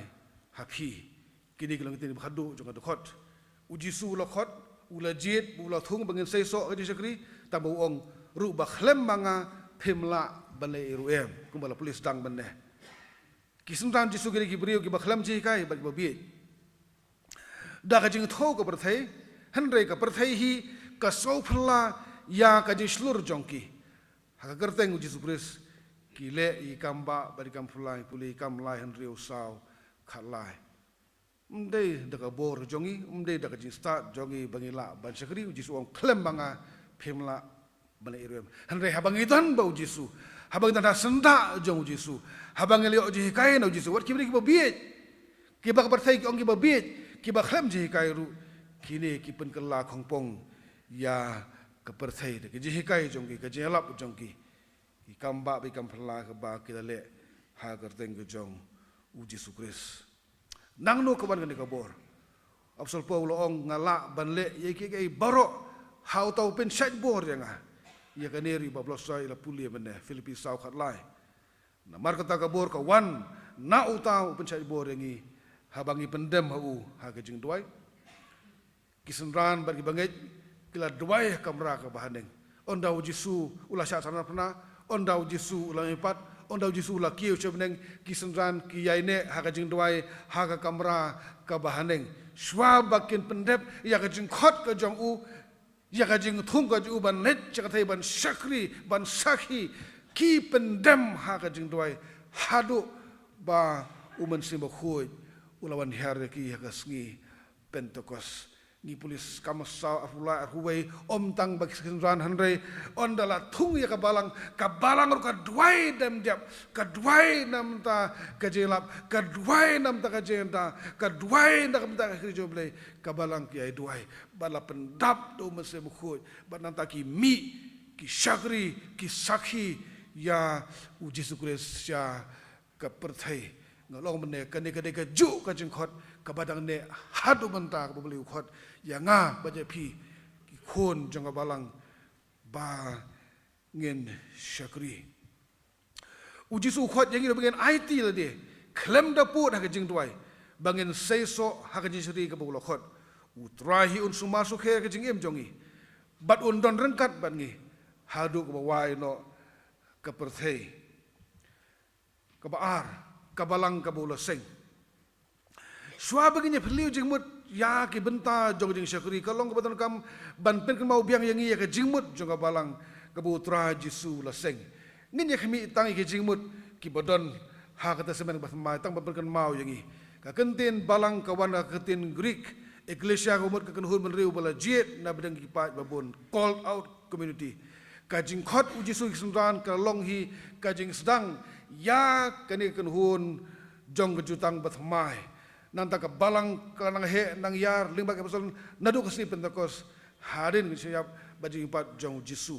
ha phi. Kine ki long ki ktien ba khadduh jong ka dkhot. U Jisu u la khot, u la jied, u la thung ba ngin seisoh ka jingshakri, tang ba u ong ruh ba khlem ma nga phim lah ban leh ei ruh em, kumba la pule sdang mynne. Ki synran Jisu ki dei ki briew kiba khlem jinghikai bad kiba bieit da ka jingthew ka pyrthei, hynrei ka pyrthei hi ka sngewphylla ïa ka jingshlur jong ki. Ha ka kyrteng u Jisu Khrist ki leh ïa ki kambah bad ïa ki kamphylla, pule ïa ki kam lai hynriew saw khatlai. Ym dei da ka bor jong ngi, ym dei da ka jingstad jong ngi ba ngi lah ban shakri, u Jisu u ong khlem ma nga phim lah ban leh ei ruh em. Hynrei haba ngi don bad u Jisu, haba ngi don ha syndah jong u Jisu, haba ngi la ïoh jinghikai na u Jisu, wat kiba dei kiba bieit, kiba ka pyrthei ki ong kiba bieit, kiba khlem jinghikai ruh, kine ki pynkylla khongpong ïa ka pyrthei da ka jinghikai jong ki, ka jingïalap jong ki. Ki kambah bad ki kamphylla kaba ki la leh ha ka kyrteng ka jong u Jisu Khrist. Nangno ka wan kane ka bor? Apostol Paul u la ong, nga lah ban leh ïa kiei kiei baroh ha uta u pynshait bor ïa nga. Ïa kane ruh i Baplos i la pule mynne, Philippi saw khatlai. Namar kata ka bor ka wan na uta u pynshait bor ïa ngi, haba ngi pyndem ha u ha ka jingduwai. Ki synran bad ki bangeit ki la duwai ha kamra kaba haneng. Ynda u Jisu u la shah sarong phna, ynda u Jisu u la mihpat, ynda u Jisu u la kiew sha bneng, ki synran ki ïaineh ha ka jingduwai ha ka kamra kaba haneng. Shuwa ba kin pyndep ïa ka jingkhot ka jong u, ïa ka jingthung ka jong u ban leit sha ka thei ban shakri, ban sakhi, ki pyndem ha ka jingduwai haduh ba u Mynsiem Bakhuid u la wan hiar ïa ki ha ka sngi Pentekost. Ngi pule Kam Saw arphew lai, arphew wei, ym tang ba ki synran hynrei ynda la thung ïa ka balang, ka balang ruh ka duwai dem dep, ka duwai namar ka jingïalap, ka duwai namar ka jingïada, ka duwai namar ka jingïakynduh ïa U Blei, ka balang ki ïai duwai. Bad la pyndap da u Mynsiem Bakhuid, bad nangta ki mih, ki shakri, ki sakhi ïa u Jisu Khrist sha ka pyrthei. Nga long mynne kane ka dei kajuh ka jingkhot kaba dang neh haduh mynta kaba U Blei u khot ïa nga bad ïa phi, ki khun jong ka balang, ba ngin shakri. U Jisu u khot ïa ngi ba ngin aiti lade khlem da pud ha ka jingduwai, ba ngin seisoh ha ka jingshakri kaba u la khot. U Trai hi un sumar sukher ha ka jingim jong ngi bad un don ryngkat bad ngi haduh kaba wai noh ka pyrthei. Kaba ar, ka balang kaba u la seng. Shuwa ba ngin ïa phylliew jingmut ïa ki bynta jong ka jingshakri, ka long kaba donkam ban pynkynmaw biang ïa ngi ïa ka jingmut jong ka balang kaba U Trai Jisu u la seng. Ngin ïa khmih tang ïa ki jingmut kiba don ha ka Testament Bathymmai tang ban pynkynmaw ïa ngi. Ka kyntien balang ka wan na ka kyntien Greek ekklesia, kaba mut ka kynhun bynriew ba la jied na pdeng ki paid babun, called out community. Ka jingkhot U Jisu ïa ki synran ka long hi ka jingsdang ïa kane ka kynhun jong ka Jutang Bathymmai. Nangta ka balang ka la nang heh nang ïar lyngba ki apostol naduh ka sngi Pentekost hadien ka jingshah ïap bad jingmihpat jong U Jisu.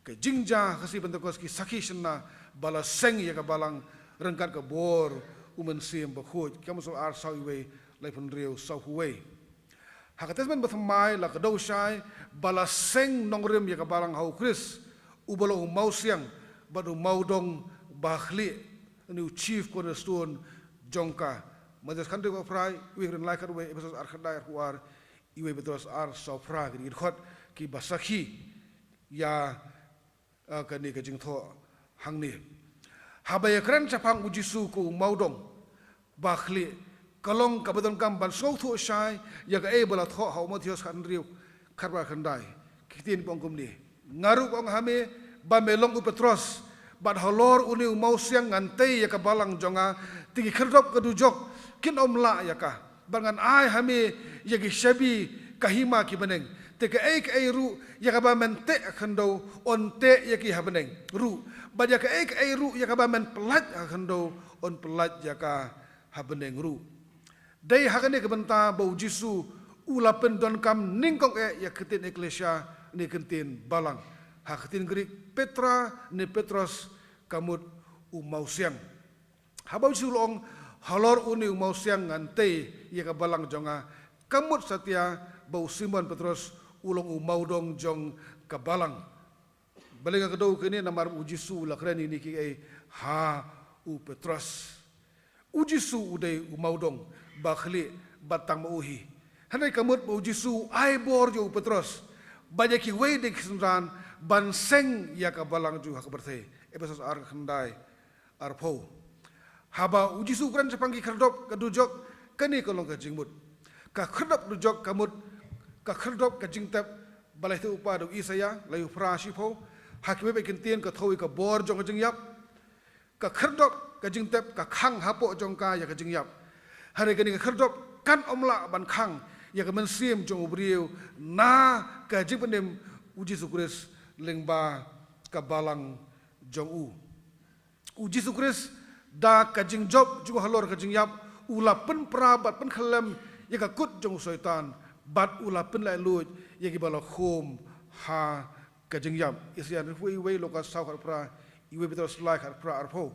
Ka jingjia ha ka sngi Pentekost ki sakhi shynna ba la seng ïa ka balang ryngkat ka bor U Mynsiem Bakhuid. Ki Kam Apostol ar, saw wei, laiphew hynriew, saw wei. Ha ka Testament Bathymmai la kdew shai ba la seng nongrim ïa ka balang ha u Khrist, uba long u mawsiang bad u mawdong bakhlieh, une u chief cornerstone jong ka. Mathaios khathynriew khatphra, Wei kren lai khatwei, Ephesos ar khatkhyndai arphew ar, Wei Petros ar sawphra, ki dkhot kiba sakhi ïa ah, kane ka jingthoh hangne. Haba ïakren shaphang u Jisu kum u mawdong bakhlieh, ka long kaba donkam ban sngewthuh shai ïa kaei ba la thoh ha u Mathaios khathynriew khatphra khatkhyndai. Ki ktien ba ong kumne: Nga ruh nga ong ha me ba me long u Petros, bad halor une u mawsiang ngan tei ïa ka balang jong nga, te ki khyrdop ka dujok kin ym lah ïa ka. Bad ngan ai ha me ïa ki shabi ka hima ki bneng. Te kaei kaei ruh ïa kaba men teh ha khyndew, yn teh ïa ki ha bneng ruh. Bad ïa kaei kaei ruh ïa kaba men pyllait ha khyndew, yn pyllait ïa ka ha bneng ruh. Dei ha kane ka bynta ba u Jisu u la pyndonkam nyngkong eh ïa ka ktien ekklesia ne ka ktien balang. Ha ka ktien Grik Petra ne Petros ka mut u mawsiang. Haba u Jisu u la ong, halor une u mawsiang ngan tei ïa ka balang jong nga, ka mut satia ba u Simon Petros u long u mawdong jong ka balang. Balei nga kdew kane? Namar u Jisu u la kren ïa kine kiei ha u Petros. U Jisu u dei u mawdong bakhlieh bad tang ma u hi. Hynrei ka mut ba u Jisu u ai bor ïa u Petros bad ïa kiwei de ki synran ban seng ïa ka balang jong u ha ka pyrthei. Ephesos ar khatkhyndai arphew. Haba u Jisu u kren shaphang ki khyrdop ka dujok, kane ka long ka jingmut. Ka khyrdop dujok ka mut ka khyrdop ka jingtep ba la ïathuhpaw da u Isaïah, lai u phra shiphew, ha kiwei pat ki ktien ka thew ïa ka bor jong ka jingïap. Ka khyrdop ka jingtep ka khang hapoh jong ka ïa ka jingïap. Hynrei kane ka khyrdop kan ym lah ban khang ïa ka mynsiem jong u briew na ka jingpynim u Jisu Khrist lyngba ka balang jong u. U Jisu Khrist, da ka jingjop jong u halor ka jingïap, u la pynpra bad pynkhyllem ïa ka kut jong u Soitan, bad u la pynlait luid ïa kiba la khum ha ka jingïap. Isaïah hynriewphew wei, Lukas saw khatphra, Wei Petros lai khatphra arphew.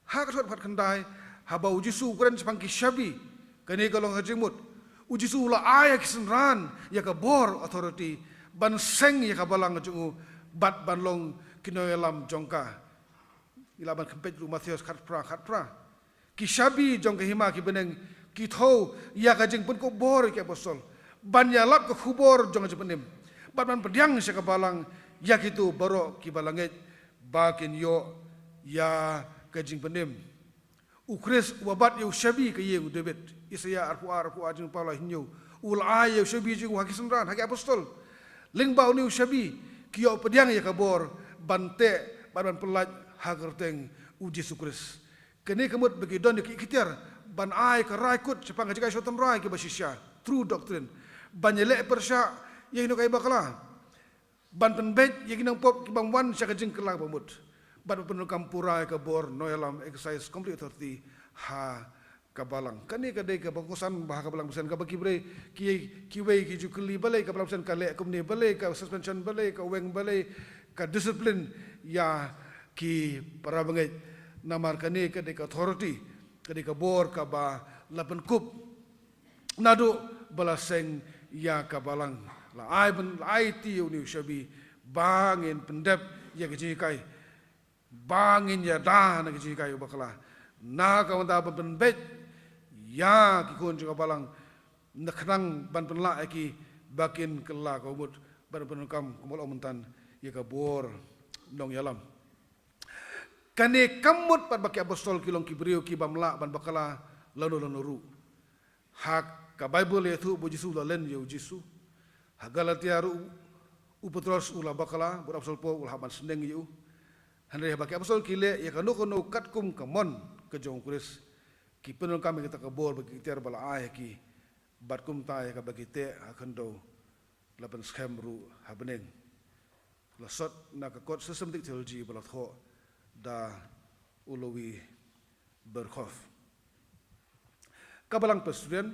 Ha ka dkhot khatkhyndai, haba u Jisu u kren shaphang ki shabi, kane ka long ka jingmut. U Jisu u la ai ïa ki synran ïa ka bor, authority, ban seng ïa ka balang jong u bad ban long ki nongïalam jong ka. Ngi lah ban kham peit ruh Mathaios khatphra khatphra. Ki shabi jong ka hima ki bneng ki thew ïa ka jingpynkup bor ïa ki apostol ban ïalap ka khubor jong ka jingpynim bad ban pdiang sha ka balang ïa kito baroh kiba la ngeit ba kin ïoh ïa ka jingpynim. U Khrist uba bat ïa u shabi ka ïing u David, Isaïah arphew ar, arphew ar, jingpynpaw lai hynñiew, u la ai ïa u shabi jong u ha ki synran, ha ki apostol. Lyngba une u shabi ki ïoh pdiang ïa ka bor ban teh bad ban pyllait ha ka kyrteng u Jisu Khrist. Kane ka mut ba ki don ïa ki iktiar ban ai ka rai kut shaphang ka jingaiñ sha tynrai kiba shisha, true doctrine, ban ïaleh pyrshah ïa kino kiei kiei ba bakla, ban pynbeit ïa ki nongpop ki bym wan sha ka jingkylla ba mut, bad ban pyndonkam pura ïa ka bor nongïalam, exercise complete authority ha ka balang. Kane ka dei kaba kongsan ba ha ka Balang Baptist kaba ki briew, ki, kiwei ki ju kylli balei ka Balang Baptist ka leh kumne, balei ka suspension, balei ka weng, balei ka discipline ïa ki para bangeit. Namar kane ka dei ka authority, ka dei ka bor kaba la pynkup naduh ba la seng ïa ka balang. La ai ban, la aiti ïa une u shabi ba ngin pyndep ïa ka jinghikai, ba ngin ïada na ka jinghikai u bakla, na ka bynta ban pynbeit ïa ki khun jong ka balang, na khnang ban pynlah ïa ki ba kin kylla ka mut, ban pyndonkam kumba la ong mynta ïa ka bor nongïalam. Kane ka mut pat ba ki apostol ki long ki briew ki bym lah ban bakla lano lano ruh. Ha ka Baibl la ïathuh ba u Jisu u la len ïa u Jisu. Ha Galatia ruh u Petros u la bakla, bad u apostol Paul u la hap ban sneng ïa u. Hynrei haba ki apostol ki leh ïa kano kano katkum ka mon ka jong u Khrist, ki pyndonkam ïa kata ka bor bad ki iktiar ba la ai ha ki, bad kumta ïa kaba ki teh ha khyndew la pynskhem ruh ha bneng. La sot na ka kot systematic theology ba la thoh da u Lewi Berkhof. Ka Balang Presbyterian,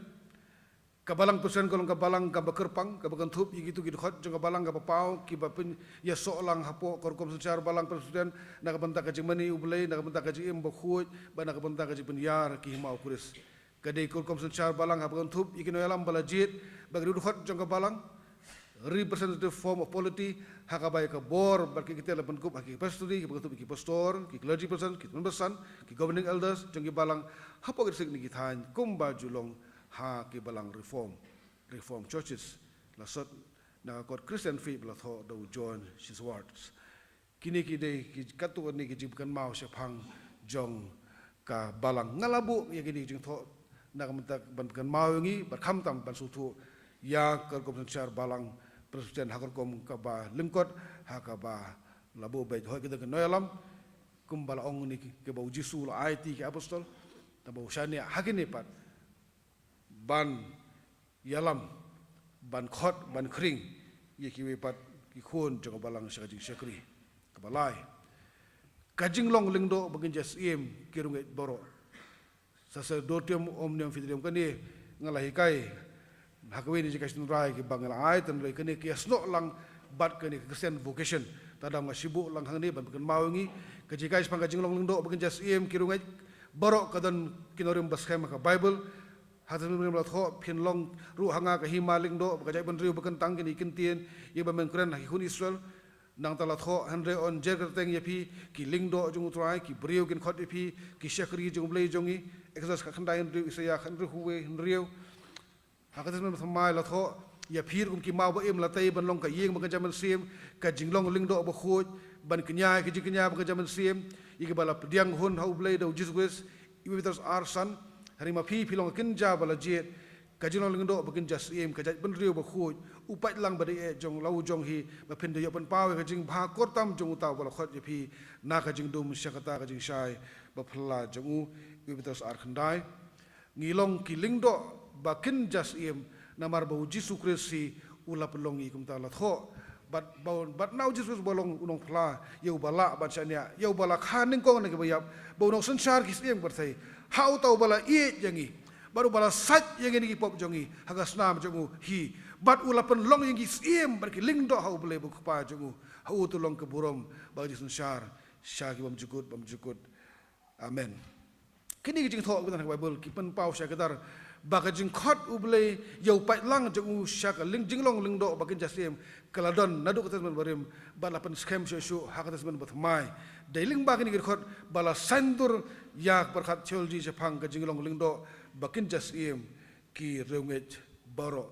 ka Balang Presbyterian ka long ka balang kaba kyrpang, kaba kynthup ïa kito ki dkhot jong ka balang, kaba paw, kiba pynïasoh lang hapoh ka rukom synshar Balang Presbyterian na ka bynta ka jingmane U Blei, na ka bynta ka jingim bakhuid, bad na ka bynta ka jingpynïar ki hima u Khrist. Ka dei ka rukom synshar balang haba kynthup ïa ki nongïalam ba la jied bad ki riewdkhot jong ka balang. Representative form of polity, ha kaba ïa ka bor bad ki kyntien la pynkup ha ki presbytery, kaba kynthup ïa ki pastor, ki clergy person, ki tymmen basan, ki governing elders jong ki balang hapoh ki district ne ki thaiñ, kumba ju long ha ki balang reform, reform churches, la sot na ka kot Christian Faith ba la thoh da u John Schwartz. Kine ki dei ki katto katne ki jingpynkynmaw shaphang jong ka balang. Nga la buh ïa kine ki jingthoh na ka bynta ban pynkynmaw ïa ngi bad khamtam ban sngewthuh ïa ka rukom synshar balang Presbyterian ha ka rukom kaba lyngkot, ha kaba la buh beit. Hooid, ki don ki nongïalam kumba la ong ne ki, kiba u Jisu u la aiti ki apostol, tangba u shaniah ha kine pat ban ïalam, ban khot, ban khring ïa kiwei pat ki khun jong ka balang sha ka jingshakri. Kaba lai, ka jinglong lyngdoh ba kin jia syiem ki riewngeit baroh. Sacerdotium omnium fidelium, kane nga la hikai ha kawei na ki jinghikai shynrai kiba nga la ai, tang ruh kane ka ïasnoh lang bad kane ka Christian vocation. Te da nga shu buh lang hangne ban pynkynmaw ïa ngi, ka jinghikai shaphang ka jinglong lyngdoh ba kin jia syiem ki riewngeit baroh ka don ki nongrim ba skhem ha ka Baibl. Ha ka Testament Barim la thoh, phin long ruh ha nga ka hima lyngdoh, ba ka jaitbynriew ba kyntang kin ïa kyntien ïa ba men kren ha ki khun Israel. Nangta la thoh, hynrei yn jer kyrteng ïa phi ki lyngdoh jong U Trai, ki briew kin khot ïa phi ki shakri jong U Blei jong ngi. Exodus khatkhyndai hynriew, Isaïah khathynriew khatwei, hynriew. Ha ka Testament Bathymmai la thoh, ïa phi ruh kum ki maw ba im la tei ban long ka ïing ba kin jia mynsiem, ka jinglong lyngdoh bakhuid, ban kñia ïa ka jingkñia ba kin jia mynsiem, ïa kiba la pdiang hun ha U Blei da U Jisu Khrist, Iwei Petros ar san. Hynrei ma phi, phi long ka kynja ba la jied, ka jinglong lyngdoh ba kin jia syiem, ka jaitbynriew bakhuid, u paidlang ba dei eh jong la u jong hi, ba phin da ïoh pynpaw ïa ka jingbha kyrtam jong uta uba la khot ïa phi na ka jingdum sha kata ka jingshai baphylla jong u. Iwei Petros ar khyndai. Ngi long ki lyngdoh ba kin jia syiem, namar ba U Jisu Khrist hi u la pynlong ngi kumta. La thoh, bad ba, bad na U Jisu Khrist ba long U Nongphla, ïa uba lah ban shaniah, ïa uba la kha nyngkong na kiba ïap, ba un nongsynshar ki syiem ki pyrthei. Ha uta uba la ïeit ïa ngi, bad uba la sait ïa ngi na ki pop jong ngi ha ka snam jong u hi, bad u la pynlong ïa ngi ki syiem bad ki lyngdoh ha U Blei ba U Kpa jong u. Ha u te long ka burom bad ka jingsynshar sha ki bymjukut bymjukut. Amen. Kine ki jingthoh kiba don ha ka Baibl ki pynpaw shai kdar ba ka jingkhot U Blei ïa u paidlang jong u sha ka ling, jinglong lyngdoh ba kin jia syiem, ka la don naduh ka Testament Barim, bad la pynskhem shuh shuh ha ka Testament Bathymmai. Dei lyngba kine ki dkhot ba la saiñdur ïa ka pyrkhat theology shaphang ka jinglong lyngdoh ba kin jia syiem ki riewngeit baroh.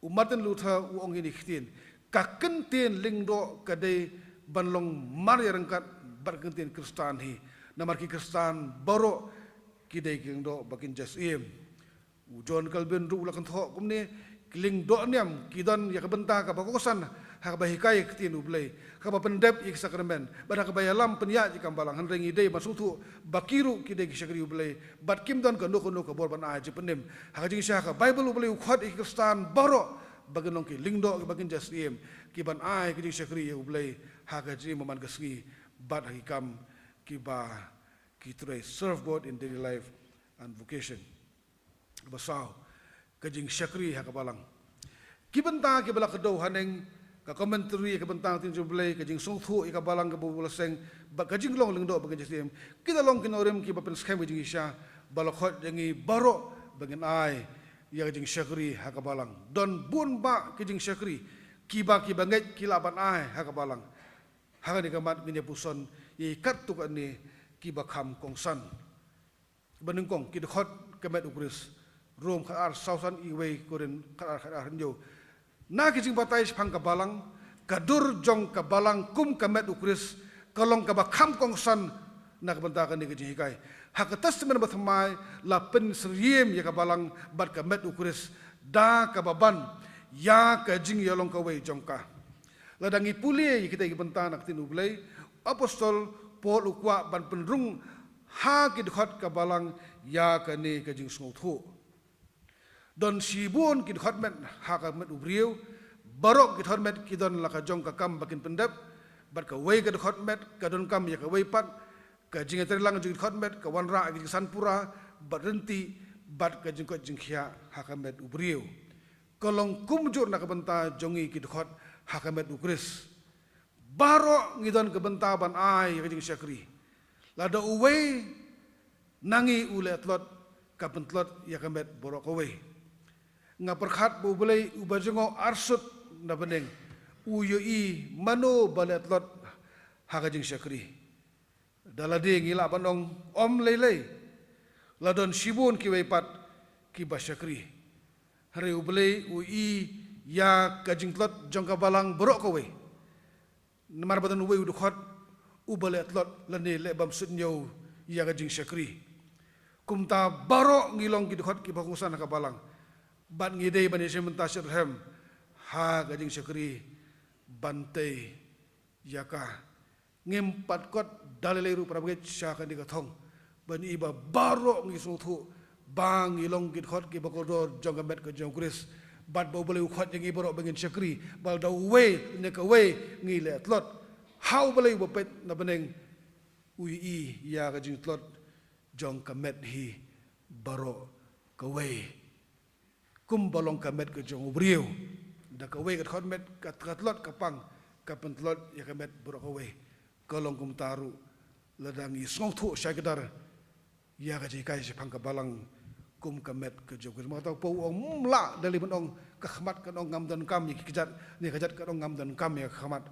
U Martin Luther u ong ïa kine ki ktien, ka kyntien lyngdoh ka dei ban long mar ïaryngkat bad ka kyntien Khristan hi. Namar ki Khristan baroh ki dei ki lyngdoh ba kin jia syiem. U John Calvin ruh u la kynthoh kumne, ki lyngdoh niam ki don ïa ka bynta kaba kongsan ha kaba hikai ïa ka ktien U Blei, kaba pyndep ïa ki sakramen, bad ha kaba ïalam pynïaid ïa ka kam balang. Hynrei ngi dei ban sngewthuh ba ki ruh ki dei ki shakri U Blei, bad kim don kano kano ka bor ban ai jingpynim. Ha ka jingshisha ka Baibl, U Blei u khot ïa ki Khristan baroh ba kin long ki lyngdoh kiba kin jia syiem, ki ban ai ka jingshakri ïa U Blei ha ka jingim man ka sngi bad ha ki kam kiba ki trei. Serve God in daily life and vocation. Ba saw, ka jingshakri ha ka balang. Ki bynta kiba la kdew haneng, ka commentary ïa ka bynta ka ktien jong U Blei, ka jingsngewthuh ïa ka balang kaba u la seng, bad ka jinglong lyngdoh ba kin jia syiem, ki la long ki nongrim kiba pynskhem ka jingshisha ba la khot ïa ngi baroh ba ngin ai ïa ka jingshakri ha ka balang. Don bun bah ki jingshakri kiba, kiba ngeit ki lah ban ai ha ka balang. Ha kane ka mat ngin ïa puson ïa katto katne kiba kham kongsan. Ba nyngkong, ki dkhot ka met U Khrist. Rom khatar saw san, Iwei Korinth khatar, khatar hynñiew. Na ki jingbatai shaphang ka balang, ka dur jong ka balang kum ka met U Khrist ka long kaba kham kongsan na ka bynta kane ka jinghikai. Ha ka Testament Bathymmai la pynsyriem ïa ka balang bad ka met U Khrist da kaba ban ïa ka jingïalong kawei jong ka. Lada ngi pule ïa kita ki bynta na ka ktien U Blei, Apostol Paul u kwah ban pynrung ha ki dkhot ka balang ïa kane ka jingsngewthuh. Don shibun ki dkhot met ha ka met u briew, baroh ki dkhot met ki don la ka jong ka kam ba kin pyndep, bad kawei ka dkhot met ka donkam ïa kawei pat. Ka jingïatreilang jong ki dkhot met ka wanrah ïa ka jingsanpura bad ryntih, bad ka jingkoit jingkhiah ha ka met u briew. Ka long kumjuh na ka bynta jong ngi ki dkhot ha ka met U Khrist. Baroh ngi don ka bynta ban ai ïa ka jingshakri. Lada uwei na ngi u leh tlot, ka pyntlot ïa ka met baroh kawei. Nga pyrkhat ba U Blei uba jngoh arsut na bneng u ïohi mano ba leh tlot ha ka jingshakri. Da lade ngi lah ban ong ym lei lei, la don shibun kiwei pat kiba shakri. Hynrei U Blei u ïohi ïa ka jingtlot jong ka balang baroh kawei. Namar ba don uwei u dkhot uba leh tlot lane leh bymsuidñiew ïa ka jingshakri. Kumta baroh ngi long ki dkhot kiba kongsan ha ka balang. Bad ngi dei ban ïashim bynta shitrhem ha ka jingshakri ban tei ïa ka. Ngim pat kot da lei lei ruh, para bangeit, sha kane ka thong ban ïohi ba baroh ngi sngewthuh ba ngi long ki dkhot kiba kordor jong ka met ka jong U Khrist. Bad ba U Blei u khot ïa ngi baroh ba ngin shakri, ba lada uwei ne kawei ngi leh tlot, ha U Blei uba peit na bneng u ïohi ïa ka jingtlot jong ka met hi baroh kawei. Kumba long ka met ka jong u briew, da kawei ka dkhot met ka, ka tlot ka pang, ka pyntlot ïa ka met baroh kawei. Ka long kumta ruh lada ngi sngewthuh shai kdar ïa ka jinghikai shaphang ka balang kum ka met ka jong U Khrist. Mynta u Paul u ong, ym lah da lei ban ong, ka khmat kan ong ngam donkam ïa ki kjat, ne ka kjat kan ong ngam donkam ïa ka khmat.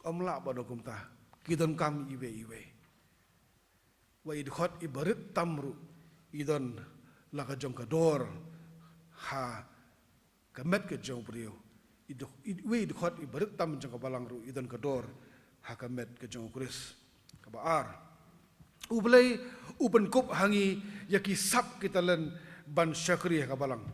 Ym lah ban ong kumta. Ki donkam iwei iwei. Wat i dkhot iba rit tam ruh i don la ka jong ka dor ha ka met ka jong u briew. I dkh-, i, wei i dkhot iba rit tam jong ka balang ruh i don ka dor ha ka met ka jong U Khrist. Kaba ar, U Blei u pynkup ha ngi ïa ki sap ki talent ban shakri ha ka balang.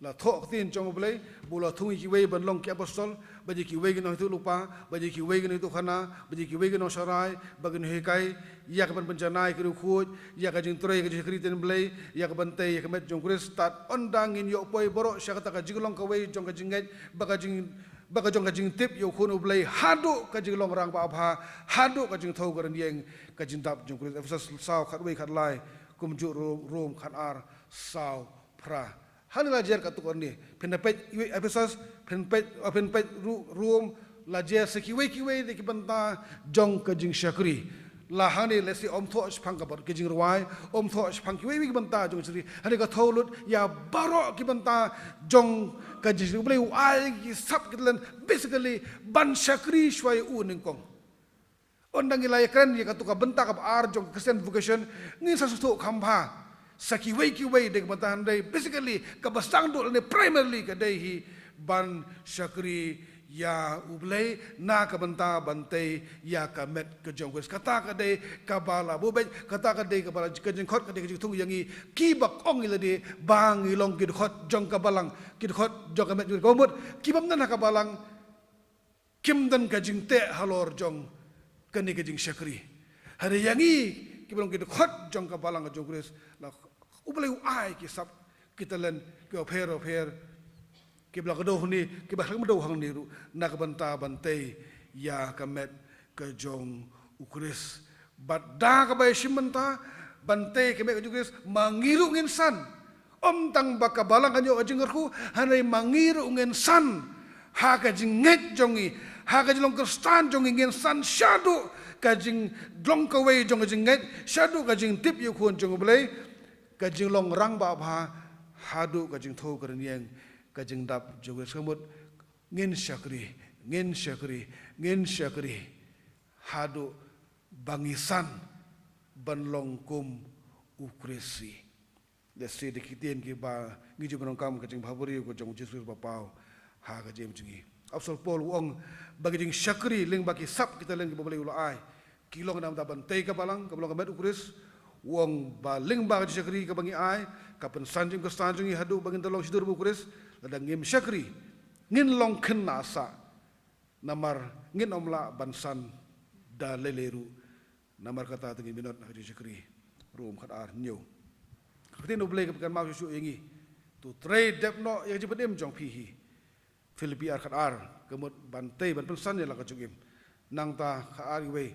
La thoh ka ktien jong U Blei ba u la thung ïa kiwei ban long ki apostol, bad ïa kiwei ki nongïathuhlypa, bad ïa kiwei ki nongïathuhkhana, bad ïa kiwei ki nongsharai, ba kin hikai ïa ka ban pynjanai ki riewkhuid, ïa ka jingtrei ka jingshakri ktien Blei, ïa ka ban tei ïa ka met jong U Khrist. Tad ynda ngin ïoh poi baroh sha kata ka jinglong kawei jong ka jingngeit, ba ka jing, ba ka jong ka jingtip ïa U Khun U Blei haduh ka jinglong rangbah bha, haduh ka jingthew ka rynïeng, ka jingdap jong U Khrist. Ephesos saw khatwei khatlai, kumjuh Rom, Rom khatar saw phra. Hangne la jer katto katne. Phin da peit iwei Ephesos, phin peit, eh, phin peit Ru-, Rom, la jer sa kiwei kiwei de ki bynta jong ka jingshakri. La hangne lehse ym thoh shaphang ka bor ka jingrwai, ym thoh shaphang kiwei kiwei ki bynta jong ka jingshakri. Hangne ka thew lut ïa baroh ki bynta jong ka jingshakri. U Blei u ai ki sap ki talent basically ban shakri shuwa ïa u nyngkong. Ynda ngi la ïakren ïa katu ka bynta kaba ar jong ka Christian vocation, ngin sa sngewthuh kham bha. Sa kiwei kiwei de ka bynta, hynrei basically kaba sdang duh lane primarily ka dei hi ban shakri ïa U Blei na ka bynta ban tei ïa ka met ka jong U Khrist. Kata ka dei kaba la buh beit, kata ka dei kaba la, ka jingkhot ka dei ka jingthung ïa ngi kiba ong ïa lade ba ngi long ki dkhot jong ka balang, ki dkhot jong ka met jong U Khrist. Kaba mut ki bym don ha ka balang kim don ka jingteh halor jong kane ka jingshakri. Hynrei ïa ngi kiba long ki dkhot jong ka balang ka jong U Khrist, la U Blei u ai ki sap ki talent kiba pher bapher, kiba la kdew hangne, kiba la kdew hangne ruh na ka bynta ban tei ïa ka met ka jong U Khrist. Bad da kaba ïashim bynta ban tei ïa ka met ka jong U Khrist, ma ngi ruh ngin san. Ym tang ba ka balang kan ïoh ka jingkyrkhu, hynrei ma ngi ruh ngin san ha ka jingngeit jong ngi, ha ka jinglong Khristan jong ngi, ngin san shaduh ka jinglong kawei jong ka jingngeit, shaduh ka jingtip ïa U Khun jong U Blei, ka jinglong rangbah bha, haduh ka jingthew ka rynïeng, ka jingdap jong U Khrist. Ka mut ngin shakri, ngin shakri, ngin shakri haduh ba ngi san ban long kum U Khrist hi. Lehse da ki ktien kiba ngi ju pyndonkam ka jingbhabriew ka jong U Jisu Khrist ba paw ha ka jingim jong ngi. Apostol Paul u ong ba ka jingshakri lyngba ki sap ki talent kiba U Blei u la ai ki long na ka bynta ban tei ka balang, kaba long ka met U Khrist. U ong ba lyngba ka jingshakri kaba ngi ai, ka pynsan jingim Khristan jong ngi haduh ba ngin da long shitylli bad U Khrist. Lada ngim shakri, ngin long khynnah sah. Namar ngin ym lah ban san da lei lei ruh. Namar kata te ngin minot na ka jingshakri. Rom khatar hynñiew. Ka ktien U Blei ka pynkynmaw shuh shuh ïa ngi, to trei dep noh ïa ka jingpynim jong phi hi. Philippi ar khatar, ka mut ban tei ban pynsan ïa la ka jingim. Nangta khatar iwei,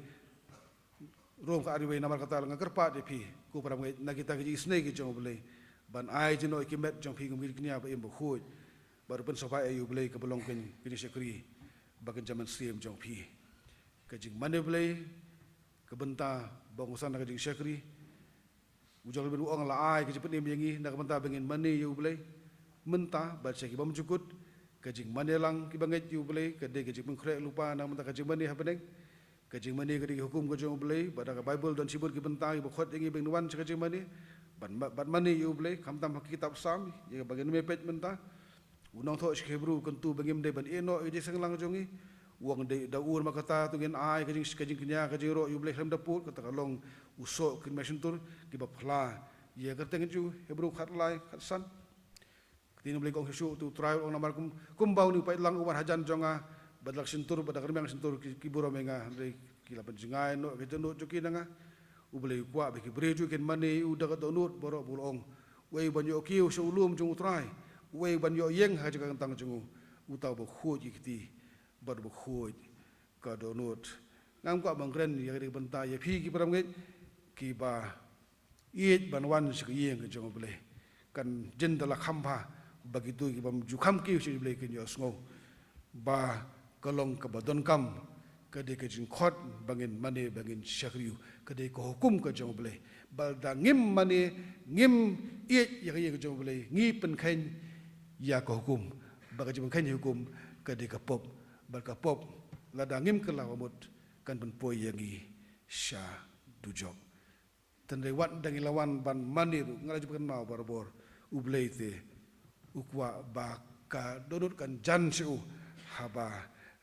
Rom khatar iwei, namar kata nga kyrpad ïa phi ko para bangeit na kita ki jingisynei ki jong U Blei, ban ai jingnoh ïa ki met jong phi kum ki kñia ba im ba khuid, bad ruh pynsngewbha ïa U Blei kaba long ka jingshakri ba kynja mynsiem jong phi. Ka jingmane U Blei, ka bynta ba kongsan ha ka jingshakri, U Jong U Blei u ong la ai ka jingpynim ïa ngi na ka bynta ba ngin mane ïa U Blei mynta bad sha ki bymjukut. Ka jingmane lang ki bangeit ïa U Blei ka dei ka jingpynkhreh lypa na ka bynta ka jingmane ha bneng. Ka jingmane ka dei ka hukum ka jong U Blei, bad da ka Baibl don shibun ki bynta kiba khot ïa ngi ba ngin wan sha ka jingmane bad, bad mane ïa U Blei, khamtam ha ki kitab Salm ïa kaba ngin ym peit mynta. U nongthoh shithi Hebru u kyntu ba ngim dei ban ïehnoh ïa ka jingseng lang jong ngi. U ong dei da u namar kata to ngin ai ka jing, ka jingkñia, ka jingïaroh ïa U Blei khlem da pud, kata ka long u soh ki kynmaw shyntur kiba phla ïa ka kyrteng jong u. Hebru khatlai, khatsan. Ka ktien U Blei ka ong shuh shuh, U Trai u ong namar kum, kumba une u paidlang u wan hajan jong nga bad la ka shyntur bad la ka rmiang shyntur ki, ki burom ïa nga, hynrei ki la pynjngai noh ïa ka dohnud jong ki na nga. U Blei u kwah ba ki briew jong u kin mane ïa u da ka dohnud baroh, ba u la ong, uei uban ïoh kiew sha u lum jong U Trai, uei uban ïoh ïeng ha ka jaka kyntang jong u? Uta uba khuid ki kti bad uba khuid ka dohnud. Ngam kwah ban kren ïa ka dei ka bynta ïa phi ki para bangeit kiba ïeit ban wan sha ka ïing ka jong U Blei. Kan jin da la kham bha ba kito ki bym ju kham kiew sha U Blei kin ïohsngew ba ka long kaba donkam, ka dei ka jingkhot ba ngin mane, ba ngin shakri ïa u, ka dei ka hukum ka jong U Blei. Ba lada ngim mane, ngim ïeit ïa ka ïing ka jong U Blei, ngi pynkheiñ ïa ka hukum. Ba ka jingpynkheiñ ïa ka hukum ka dei ka pop. Bad ka pop lada ngim kylla ba mut kan pynpoi ïa ngi sha dujok. Tang dei wat da ngi la wan ban mane ruh, nga la ju pynkynmaw barabor, U Blei te u kwah ba ka dohnud kan jan sha u haba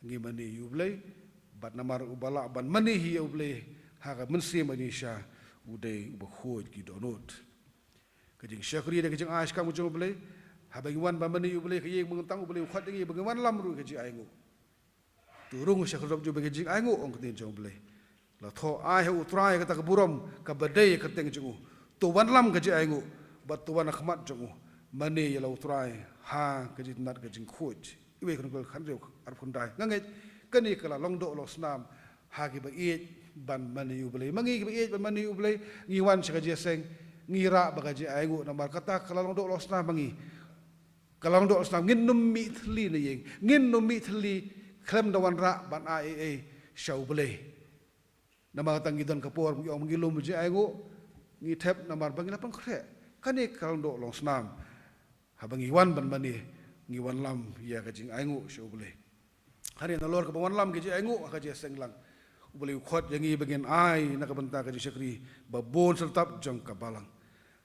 ngi mane ïa U Blei. Bad namar uba lah ban mane hi ïa U Blei ha ka mynsiem bad ïa ka jingshisha u dei uba khuid ki dohnud. Ka jingshakri da ka jingai sha kam ka jong U Blei. Haba ngi wan ban mane ïa U Blei, ka ïing bad ka kyntang, U Blei u khot ïa ngi ba ngin wanlam ruh ïa ka jingainguh. To rung sha ka khyrdop jong U Blei ka jingainguh, ong ka ktien jong U Blei. La thoh ai ha U Trai kata ka burom kaba dei ïa ka kyrteng jong u. To wanlam ka jingainguh bad to wan ha khmat jong u. Mane ïa la U Trai ha ka jingtynnat ka jingkhuid. Iwei Chronicles khathynriew, arphew khyndai. Nga ngeit kane ka la long doh long snam ha kiba ïeit ban mane ïa U Blei. Ma ngi kiba ïeit ban mane ïa U Blei, ngi wan sha ka jingïaseng, ngi rah ba ka jingainguh, namar kata ka la long doh long snam ma ngi. Ka la long doh long snam, ngin ym mih thylli na ïing, ngin ym mih thylli khlem da wanrah ban ai ei ei sha U Blei. Namar kata ngi don ka por, ngi ong ngi lum jingainguh, ngi thep namar ba ngi la pynkhreh. Kane ka la long doh long snam. Haba ngi wan ban mane, ngi wanlam ïa ka jingainguh sha U Blei. Hangne nalor kaba wanlam ka jingainguh ha ka jingïaseng lang, U Blei u khot ïa ngi ba ngin ai na ka bynta ka jingshakri ba bun syrtap jong ka balang.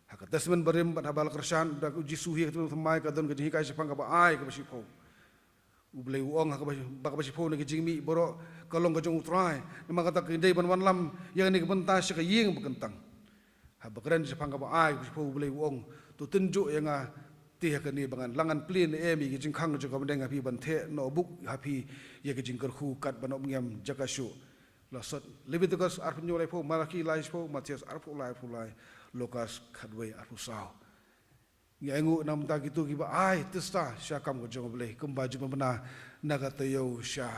Ha ka Testament Barim bad haba la kyrshan da U Jisu hi ha ka Testament Thymmai, ka don ka jinghikai shaphang kaba ai kaba shiphew. U Blei u ong ha kaba, ba kaba shiphew na ki jingmih baroh ka long ka jong U Trai. Namar kata ngi dei ban wanlam ïa kane ka bynta sha ka ïing ba kyntang. Haba kren shaphang kaba ai kaba shiphew, U Blei u ong, to tynjuh ïa nga te ha kane ba ngan, la ngan plie ne em ïa ki jingkhang jong ka bneng ha phi, ban theh noh buk ha phi ïa ki jingkyrkhu kat ban ym ngiam jaka shuh. La sot Leviticus arphew hynñiew laiphew, Malaki laiphew, Mathaios arphew lai arphew lai, Lukas khatwei arphew saw. Ngi ainguh na ka bynta kito kiba ai tista sha kam ka jong U Blei, kumba ju pynbna na ka taïew sha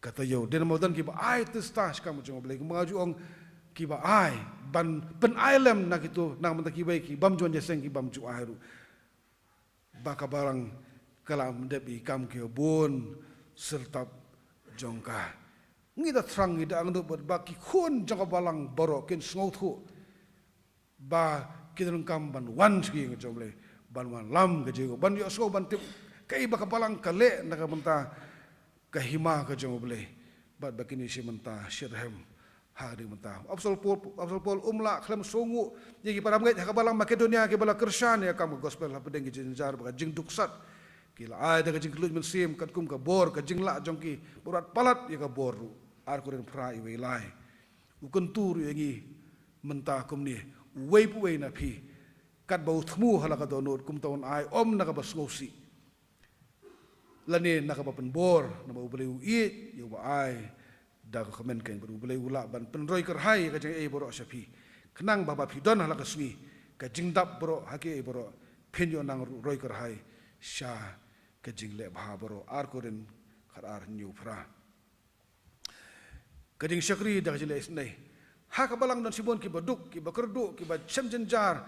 ka taïew. Dei namar don kiba ai tista sha kam ka jong U Blei, kumba nga ju ong, kiba ai ban pynai lem na kito, na ka bynta kiwei ki bym ju wan ïaseng, ki bym ju ai ruh. Ba ka balang ka la ym dep ïa ki kam kiba bun syrtap jong ka. Ngi da thrang, ngi da angnud bad ba ki khun jong ka balang baroh kin sngewthuh ba ki donkam ban wan sha ka ïing ka jong U Blei, ban wanlam ka jong U Blei, ban ïohsngew, ban tip kaei ba ka balang ka leh na ka bynta ka hima ka jong U Blei, bad ba kin ïashim bynta shitrhem ha ka ding bynta. Apostol Paul, Apostol Paul um lah khlem sngewnguh ïa ki para bangeit ha ka balang Makedonia kiba la kyrshan ïa ka kam ka gospel hapdeng ki jingjynjar bad ka jingduk sat. Ki la ai da ka jingkylluid mynsiem katkum ka bor, ka jinglah jong ki, bad wat palat ïa ka bor ruh. Ar Korinth phra, wei lai. U kyntu ruh ïa ngi mynta kumne, uwei pa uwei na phi, katba u thmu ha la ka dohnud, kumta un ai, ym na kaba sngewsih lane na kaba pynbor, namar U Blei u ïeit ïa uba ai da ka kmen keiñ, bad U Blei u lah ban pynroi kyrhai ïa ka jingaiei baroh sha phi, khnang ba haba phi don ha la ka sngi, ka jingdap baroh ha kiei baroh, phin ïoh nang roi kyrhai sha ka jingleh bha baroh. Ar Korinth khatar, hynñiew phra. Ka jingshakri da ka jingleh isynei. Ha ka balang don shibun kiba duk, kiba kyrduh, kiba shem jynjar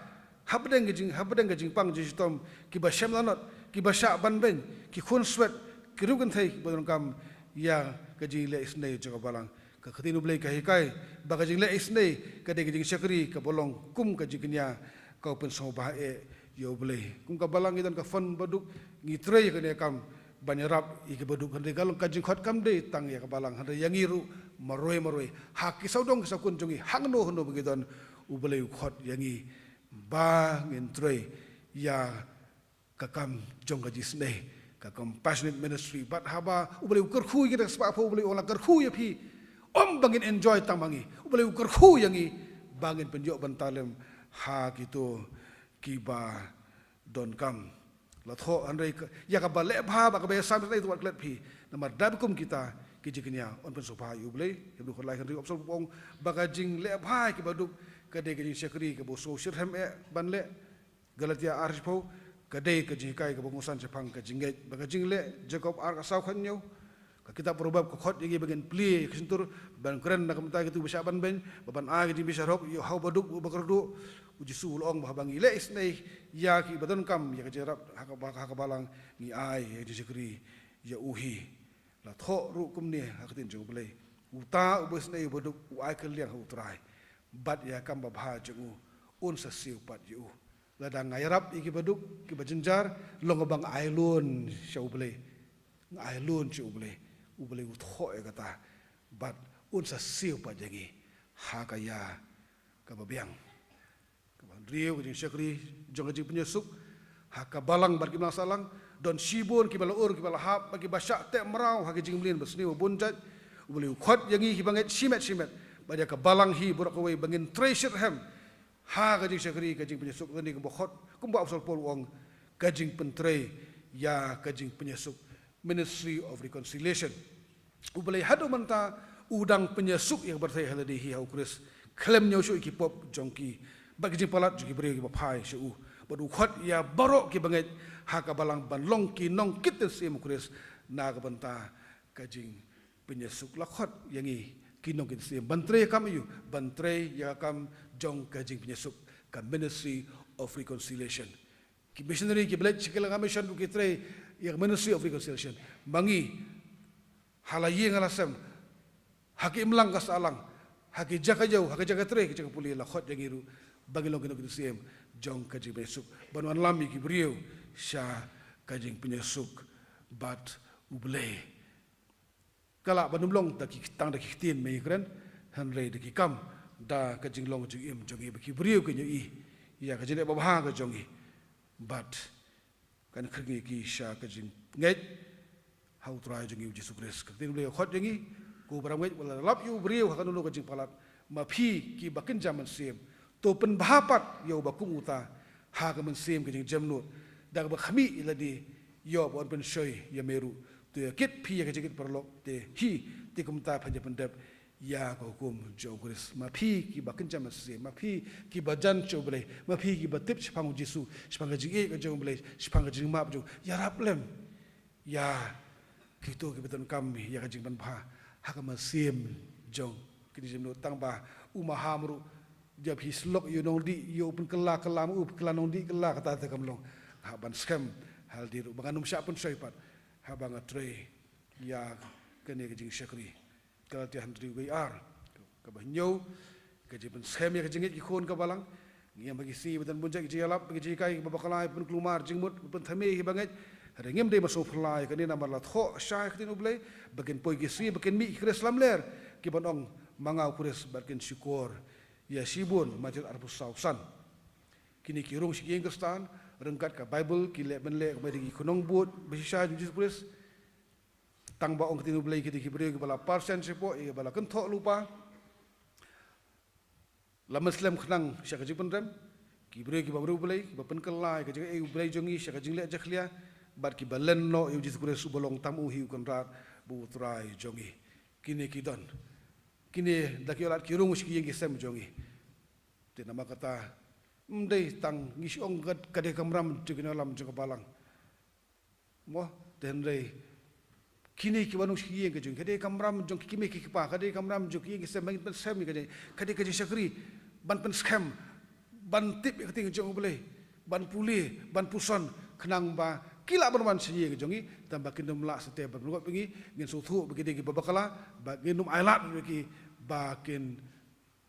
hapdeng ka jing, hapdeng ka jingpang jingshitom, kiba shem lanot, kiba shah banbeiñ, ki khun swet, ki riewkynthei kiba donkam ïa ka jingleh isynei jong ka balang. Ka ktien U Blei ka hikai ba ka jingleh isynei ka dei ka jingshakri kaba long kum ka jingkñia kaba pynsngewbha eh ïa U Blei. Kum ka balang ngi don ka fund baduk, ngi trei ïa kane ka kam ban ïarap ïa ki baduk, hynrei ka long ka jingkhot kam dei tang ïa ka balang, hynrei ïa ngi ruh marwei marwei, ha ki sawdong ki sawkun jong ngi, hangno hangno ba ngi don, U Blei u khot ïa ngi ba ngin trei ïa ka kam jong ka jingisynei, ka compassionate ministry. Bad haba U Blei u kyrkhu ïa ngi da ka spah phew, U Blei u ong la kyrkhu ïa phi, ym ba ngin enjoy tang ma ngi. U Blei u kyrkhu ïa ngi ba ngin pynïoh bynta lem ha kito kiba donkam. La thoh, hynrei ka, ïa kaba leh bha bad kaba ïasam isynei to wat klet phi. Namar da kum kita ki jingkñia yn pynsngewbha ïa U Blei. Hebru khatlai, hynriew, Apostol Paul u ong ba ka jingleh bha ïa ki baduk ka dei ka jingshakri kaba u sngewshitrhem eh ban leh. Galatia ar shiphew, ka dei ka jinghikai kaba kongsan shaphang ka jingngeit bad ka jingleh. Jakob ar, ka saw, khathynñiew. Ka kitab Proverb ka khot ïa ngi ba ngin plie ïa ka shyntur, ban kren na ka bynta kito ba shah ban beiñ, bad ban ai ka jingbishar hok ïa u baduk uba kyrduh. U Jisu u la ong ba haba ngi leh isynei ïa kiba donkam ïa ka jingïarap ha ka, ha ka balang, ngi ai ïa ka jingshakri ïa u hi. La thoh ruh kumne ha ka ktien jong U Blei: Uta uba isynei ïa u baduk u ai kylliang ha U Trai, bad ïa ka kam babha jong u un sa siew pat ïa u. Lada nga ïarap ïa ki baduk kiba jynjar, long ba nga ailun sha U Blei. Nga ailun sha U Blei. U Blei u thoh ïa kata. Bad un sa siew pat ïa ngi ha ka ïa kaba biang. Kaba hynriew, ka jingshakri jong ka jingpynïasuk ha ka balang bad ki imlang sahlang. Don shibun kiba la ur, kiba la hap bad kiba shah teh mraw ha ki jingmlien basniew babun jait. U Blei u khot ïa ngi kiba ngeit shimet shimet bad ïa ka balang hi baroh kawei ba ngin trei shitrhem ha ka jingshakri ka jingpynïasuk. Lane kumba khot, kumba Apostol Paul u ong, ka jingpyntrei ïa ka jingpynïasuk, ministry of reconciliation. U Blei haduh mynta u dang pynïasuk ïa ka pyrthei ha lade hi ha U Khrist, khlem ñiew shuh ïa ki pop jong ki bad ki jingpalat jong ki briew kiba phai sha u. Bad u khot ïa baroh kiba ngeit ha ka balang ban long ki nongkit siem U Khrist na ka bynta ka jingpynïasuk. La khot ïa ngi ki nongkit siem ban trei ïa ka kam aïu? Ban trei ïa ka kam jong ka jingpynïasuk, ka ministry of reconciliation. Ki missionary kiba leit sha ki lyngkha mission ruh ki trei ïa ka ministry of reconciliation. Ma ngi, ha la ïing ha la sem, ha ki imlang ka sahlang, ha ki jaka ïew, ha ki jaka trei, ki jaka pule, la khot ïa ngi ruh ba ngin long ki nongkit siem jong ka jingpynïasuk, ban wanlam ïa ki briew sha ka jingpynïasuk bad U Blei. Ka lah ban ym long da ki, tang da ki ktien ba ngi kren, hynrei da ki kam, da ka jinglong jingim jong ngi, ba ki briew kin ïohi ïa ka jingleh babha ka jong ngi, bad kan khring ïa ki sha ka jingngeit ha U Trai jong ngi U Jisu Khrist. Ka ktien U Blei ka khot ïa ngi, ko baram ngeit, wat la lap ïa u briew ha kano kano ka jingpalat, ma phi kiba kynja mynsiem, to pynbha pat ïa uba kum uta ha ka mynsiem ka jingjemnud, da kaba khmih ïa lade, ïoh ba yn pynshoi ïa me ruh. To ïa kit phi ïa ka jingkit paralok, te hi, te kumta phin ïa pyndep ïa ka hukum jong U Khrist. Ma phi kiba kynja mynsiem, ma phi kiba jan sha U Blei, ma phi kiba tip shaphang U Jisu, shaphang ka jingïeit ka jong U Blei, shaphang ka jingmap jong u, ïarap lem ïa kito kiba donkam ïa ka jingpynbha ha ka mynsiem jong kine ki jingmut, tang ba u maham ruh, ïa phi slok ïa u nongdih, ïa u pynkylla kylla ma u, pynkylla nongdih kylla, kata te kam long. Hap ban skhem ha lade ruh ba ngan ym shah pynshoi pat haba nga trei ïa kane ka jingshakri. Galatia hynriew wei ar, kaba hynñiew, ka jingpynskhem ïa ka jingngeit ki khun ka balang. Ngi ïam ha ki sngi ba don bun jait ki jingïalap, ki jinghikai, kiba bakla, kiba pynkulmar jingmut, kiba pynthame ïa kiba ngeit. Hynrei ngim dei ban sngewphylla ïa kane, namar la thoh sha ka ktien U Blei ba kin poi ki sngi ba kin mih ki khristan lamler kiban ong, ma nga U Khrist, bad kin shukor ïa shibun. Mathaios arphew saw san. Kine ki rung sha ki ïing khristan ryngkat ka Baibl, ki leh ban leh, kumba dei ki khunong bud ba shisha jong U Jisu Khrist. Tang ba ong ka ktien U Blei, ki dei ki briew kiba la parsien shapoh, kiba la kynthoh lypa, la mynslem khnang sha ka jingpynrem, ki briew kiba bru U Blei, kiba pynkylla ïa ka jingaiei U Blei jong ngi sha ka jingleh jakhlia, bad kiba len noh ïa U Jisu Khrist uba long tam u hi U Kynrad bad U Trai jong ngi. Kine ki don, kine da ki ïoh lad ki rung sha ki ïing ki sem jong ngi. Te namar kata, ym dei tang ngi shu ong ka, ka dei kamram jong ki nongïalam jong ka balang. Mo, te hynrei kine kiba nong sha ki ïing ka jong ngi, ka dei kamram jong ki kmie ki kpa, ka dei kamram jong ki ïing ki sem, ban pynskhem ïa ka jong ngi, ka dei ka jingshakri ban pynskhem, ban tip ïa ka ktien jong U Blei, ban pule, ban puson, khnang ba ki lah ban wan sha ïing jong ngi, tang ba kin ym lah shuh te ban pyngot bad ngi. Ngin sngewthuh ba ki dei kiba bakla, ba ngin ym ailad bad ki ba kin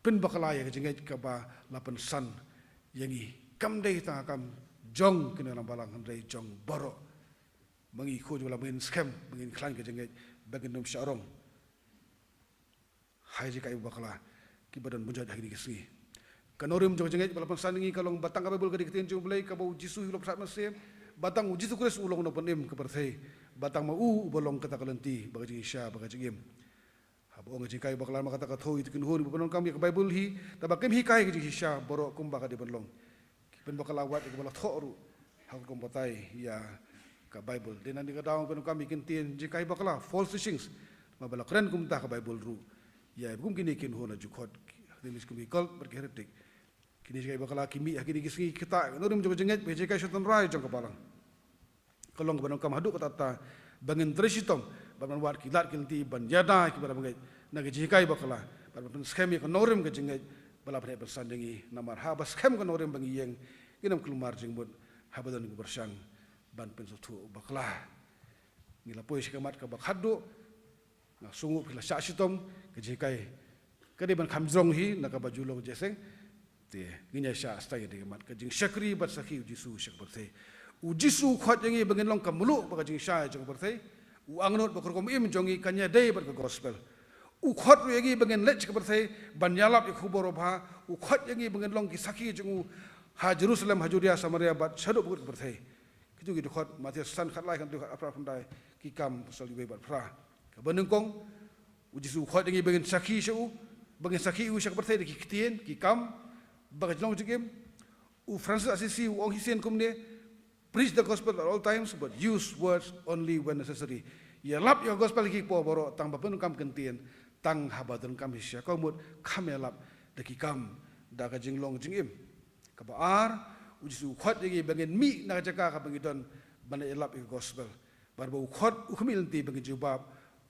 pynbakla ïa ka jingngeit kaba la pynsan ïa ngi. Kam dei tang ka kam jong kine ki nongïalam balang, hynrei jong baroh. Ma ngi khun jong la, ma ngin skhem, ma ngin khlaiñ ka jingngeit, ba ngin ym shah rong. Ha ki jinghikai bakla kiba don mynjur ha kine ki sngi. Ka nongrim jong ka jingngeit ba la pynsan ïa ngi ka long ba tang ka Baibl ka dei ka ktien jong U Blei, kaba U Jisu hi u la pynshad mynsiem, ba tang U Jisu Khrist u long u nongpynim ka pyrthei, ba tang ma u uba long kata ka lynti bad ka jingshisha bad ka jingim. Haba ong ka jinghikai bakla, namar kata ka thew ïa ki kynhun kiba pyndonkam ïa ka Baibl hi, tang ba kim hikai ka jingshisha baroh kumba ka dei ban long. Ki pynbakla wat ïa kaba la thoh ruh ha ka rukom batai ïa ka Baibl. Dei na kane ka daw pyndonkam ïa ki ktien jinghikai bakla, false teachings. Namar ba la kren kumta ka Baibl ruh ïa kiba kum kine ki kynhun la ju khot, ki kum ki cult bad ki heretic. Kine ki jinghikai bakla ki mih ha kine ki sngi, kita ka nongrim jong ka jingngeit bad ki jinghikai shongthait jong ka balang. Ka long kaba donkam haduh katta katta ba ngin trei shitom bad ban wad ki lad ki lynti ban ïada ïa kiba la bangeit na ki jinghikai bakla, bad ban pynskhem ïa ka nongrim ka jingngeit ba la pynheh pynsan ïa ngi. Namar haba skhem ka nongrim ba ngi ïeng, ngin ym kulmar jingmut haba don kiba pyrshang ban pynsngewthuh bakla. Ngi la poi sha ka mat kaba khatduh. Nga sngew phi la shah shitom, ka jinghikai ka dei ban kham jrong hi na kaba ju long jingïaseng. Te ngin ïa shah stad ïa ka mat, ka jingshakri bad sakhi U Jisu sha ka pyrthei. U Jisu u khot ïa ngi ba ngin long ka mluh bad ka jingshai jong ka pyrthei. U angnud bad ka rukom im jong ngi kan ïadei bad ka gospel. U khot ruh ïa ngi ba ngin leit sha ka pyrthei ban ïalap ïa ka khubor babha. U khot ïa ngi ba ngin long ki sakhi jong u ha Jerusalem, ha Judea, Samaria bad shaduh ba kut ka pyrthei. Kito ki dkhot, Mathaios san, khatlai, khatlai, khatar, khatar, khatar, ki kam, pasal uwei bad phra. Kaba nyngkong, U Jisu u khot ïa ngi ba ngin sakhi sha u, ba ngin sakhi ïa u sha ka pyrthei da ki ktien, ki kam, bad ka jinglong jingim. U Francis Assisi u ong shisien kumne, "Preach the gospel at all times, but use words only when necessary." Ïalap ïa ka gospel ha ki por baroh, tang ba pyndonkam ktien, tang haba donkam shisha. Ka mut kham ïalap da ki kam, da ka jinglong jingim. Kaba ar, U Jisu u khot ïa ngi ba ngin mih na ka jaka kaba ngi don ban ïalap ïa ka gospel. Bad ba u khot u khmih lynti ba ngin jubab,